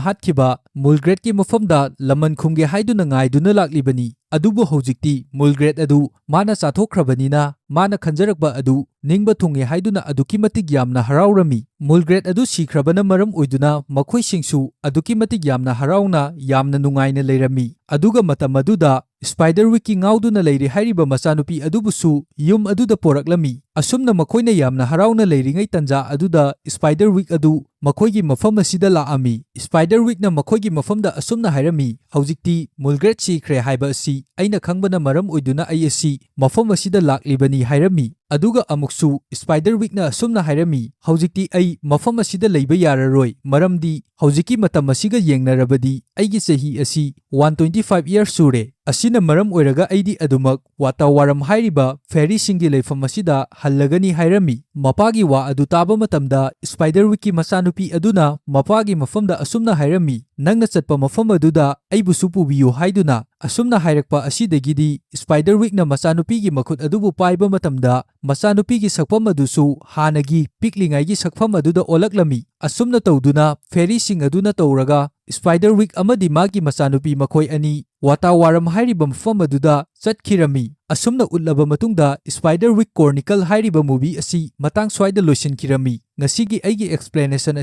ꯍꯥꯠꯈꯤꯕ ꯃꯨꯜꯒ꯭ꯔꯦꯠꯀꯤ ꯃꯐꯝꯗ ꯂꯃꯟ ꯈꯨꯝꯒꯦ ꯍꯥꯏꯗꯨꯅ ꯉꯥꯏꯗꯨꯅ ꯂꯥꯛꯂꯤꯕꯅꯤ꯫ ꯑꯗꯨꯕꯨ ꯍꯧꯖꯤꯛꯇꯤ ꯃꯨꯜꯒ꯭ꯔꯦꯠ ꯑꯗꯨ ꯃꯥꯅ ꯆꯥꯊꯣꯛꯈ꯭ꯔꯕꯅꯤꯅ, ꯃꯥꯅ ꯈꯟꯖꯔꯛꯄ ꯑꯗꯨ ꯅꯤꯡꯕ ꯊꯨꯡꯉꯦ ꯍꯥꯏꯗꯨꯅ ꯑꯗꯨꯛꯀꯤ ꯃꯇꯤꯛ ꯌꯥꯝꯅ ꯍꯔꯥꯎꯔꯝꯃꯤ꯫ ꯃꯨꯜꯒ꯭ꯔꯦꯠ ꯑꯗꯨ ꯁꯤꯈ꯭ꯔꯕꯅ ꯃꯔꯝ ꯑꯣꯏꯗꯨꯅ ꯃꯈꯣꯏꯁꯤꯡꯁꯨ ꯑꯗꯨꯛꯀꯤ ꯃꯇꯤꯛ ꯌꯥꯝꯅ ꯍꯔꯥꯎꯅ, ꯌꯥꯝꯅ ꯅꯨꯡꯉꯥꯏꯅ ꯂꯩꯔꯝꯃꯤ꯫ ꯑꯗꯨꯒ ꯃꯇꯝ ꯑꯗꯨꯗ ꯁ꯭ꯄꯥꯏꯗꯔ ꯋꯤꯛꯀꯤ ꯉꯥꯎꯗꯨꯅ ꯂꯩꯔꯤ ꯍꯥꯏꯔꯤꯕ ꯃꯆꯥꯅꯨꯄꯤ ꯑꯗꯨꯕꯨꯁꯨ ꯌꯨꯝ ꯑꯗꯨꯗ ꯄꯣꯔꯛꯂꯝꯃꯤ꯫ ꯑꯁꯨꯝꯅ ꯃꯈꯣꯏꯅ ꯌꯥꯝꯅ ꯍꯔꯥꯎꯅ ꯂꯩꯔꯤꯉꯩ ꯇꯟꯖꯥ ꯑꯗꯨꯗ ꯁ꯭ꯄꯥꯏꯗꯔ ꯋꯤꯛ ꯑꯗꯨ ꯃꯈꯣꯏꯒꯤ ꯃꯐꯝ ꯑꯁꯤꯗ ꯂꯥꯛꯑꯝꯃꯤ꯫ ꯁ꯭ꯄꯥꯏꯗꯔ ꯋꯤꯛꯅ ꯃꯈꯣꯏꯒꯤ ꯃꯐꯝꯗ ꯑꯁꯨꯝꯅ ꯍꯥꯏꯔꯝꯃꯤ, "ꯍꯧꯖꯤꯛꯇꯤ ꯃꯨꯜꯒ꯭ꯔꯦꯠ ꯁꯤꯈ꯭ꯔꯦ ꯍꯥꯏꯕ ꯑꯁꯤ ꯑꯩꯅ ꯈꯪꯕꯅ ꯃꯔꯝ ꯑꯣꯏꯗꯨꯅ ꯑꯩ ꯑꯁꯤ ꯃꯐꯝ ꯑꯁꯤꯗ ꯂꯥꯛꯂꯤꯕꯅꯤ" ꯍꯥꯏꯔꯝꯃꯤ꯫ ꯑꯗꯨꯒ ꯑꯃꯨꯛꯁꯨ ꯁ꯭ꯄꯥꯏꯗꯔ ꯋꯤꯛꯅ ꯑꯁꯨꯝꯅ ꯍꯥꯏꯔꯝꯃꯤ, "ꯍꯧꯖꯤꯛꯇꯤ ꯑꯩ ꯃꯐꯝ ꯑꯁꯤꯗ ꯂꯩꯕ ꯌꯥꯔꯔꯣꯏ, ꯃꯔꯝꯗꯤ ꯍꯧꯖꯤꯛꯀꯤ ꯃꯇꯝ ꯑꯁꯤꯒ ꯌꯦꯡꯅꯔꯕꯗꯤ ꯑꯩꯒꯤ ꯆꯍꯤ ꯑꯁꯤ one twenty five years ꯁꯨꯔꯦ꯫ ꯑꯁꯤꯅ ꯃꯔꯝ ꯑꯣꯏꯔꯒ ꯑꯩꯗꯤ ꯑꯗꯨꯃꯛ ꯋꯥꯇꯥꯋꯥꯔꯝ ꯍꯥꯏꯔꯤꯕ ꯐꯦꯔꯤꯁꯤꯡꯒꯤ ꯂꯩꯐꯝ ꯑꯁꯤꯗ ꯍꯜꯂꯒꯅꯤ" ꯍꯥꯏꯔꯝꯃꯤ꯫ ꯃꯄꯥꯒꯤ ꯋꯥ ꯑꯗꯨ ꯇꯥꯕ ꯃꯇꯝꯗ ꯁ꯭ꯄꯥꯏꯗꯔ ꯋꯤꯛꯀꯤ ꯃꯆꯥꯅꯨꯄꯤ ꯑꯗꯨꯅ ꯃꯄꯥꯒꯤ ꯃꯐꯝꯗ ꯑꯁꯨꯝꯅ ꯍꯥꯏꯔꯝꯃꯤ, "ꯅꯪꯅ ꯆꯠꯄ ꯃꯐꯝ ꯑꯗꯨꯗ ꯑꯩꯕꯨꯁꯨ ꯄꯨꯕꯤꯌꯨ" ꯍꯥꯏꯗꯨꯅ꯫ ꯑꯁꯨꯝꯅ ꯍꯥꯏꯔꯛꯄ ꯑꯁꯤꯗꯒꯤꯗꯤ ꯁ꯭ꯄꯥꯏꯗꯔ ꯋꯤꯛꯅ ꯃꯆꯥꯅꯨꯄꯤꯒꯤ ꯃꯈꯨꯠ ꯑꯗꯨꯕꯨ ꯄꯥꯏꯕ ꯃꯇꯝꯗ ꯃꯆꯥꯅꯨꯄꯤꯒꯤ ꯁꯛꯐꯝ ꯑꯗꯨꯁꯨ ꯍꯥꯟꯅꯒꯤ ꯄꯤꯛꯂꯤꯉꯩꯒꯤ ꯁꯛꯐꯝ ꯑꯗꯨꯗ ꯑꯣꯜꯂꯛꯂꯝꯃꯤ꯫ ꯑꯁꯨꯝꯅ ꯇꯧꯗꯨꯅ ꯐꯦꯔꯤꯁꯤꯡ ꯑꯗꯨꯅ ꯇꯧꯔꯒ ꯁ꯭ꯄꯥꯏꯗꯔ ꯋꯤꯛ ꯑꯃꯗꯤ ꯃꯥꯒꯤ ꯃꯆꯥꯅꯨꯄꯤ ꯃꯈꯣꯏ ꯑꯅꯤ ꯋꯥꯇꯥꯋꯥꯔꯝ ꯍꯥꯏꯔꯤꯕ ꯃꯐꯝ ꯑꯗꯨꯗ ꯆꯠꯈꯤꯔꯝꯃꯤ꯫ ꯑꯁꯨꯝꯅ ꯎꯠꯂꯕ ꯃꯇꯨꯡꯗ ꯁ꯭ꯄꯥꯏꯗꯔ ꯋꯤꯛ ꯀ꯭ꯔꯣꯅꯤꯀꯜ ꯍꯥꯏꯔꯤꯕ movie ꯑꯁꯤ ꯃꯇꯥꯡ ꯁ꯭ꯋꯥꯏꯗ ꯂꯣꯏꯁꯤꯟꯈꯤꯔꯝꯃꯤ꯫ ꯉꯁꯤꯒꯤ ꯑꯩꯒꯤ explanation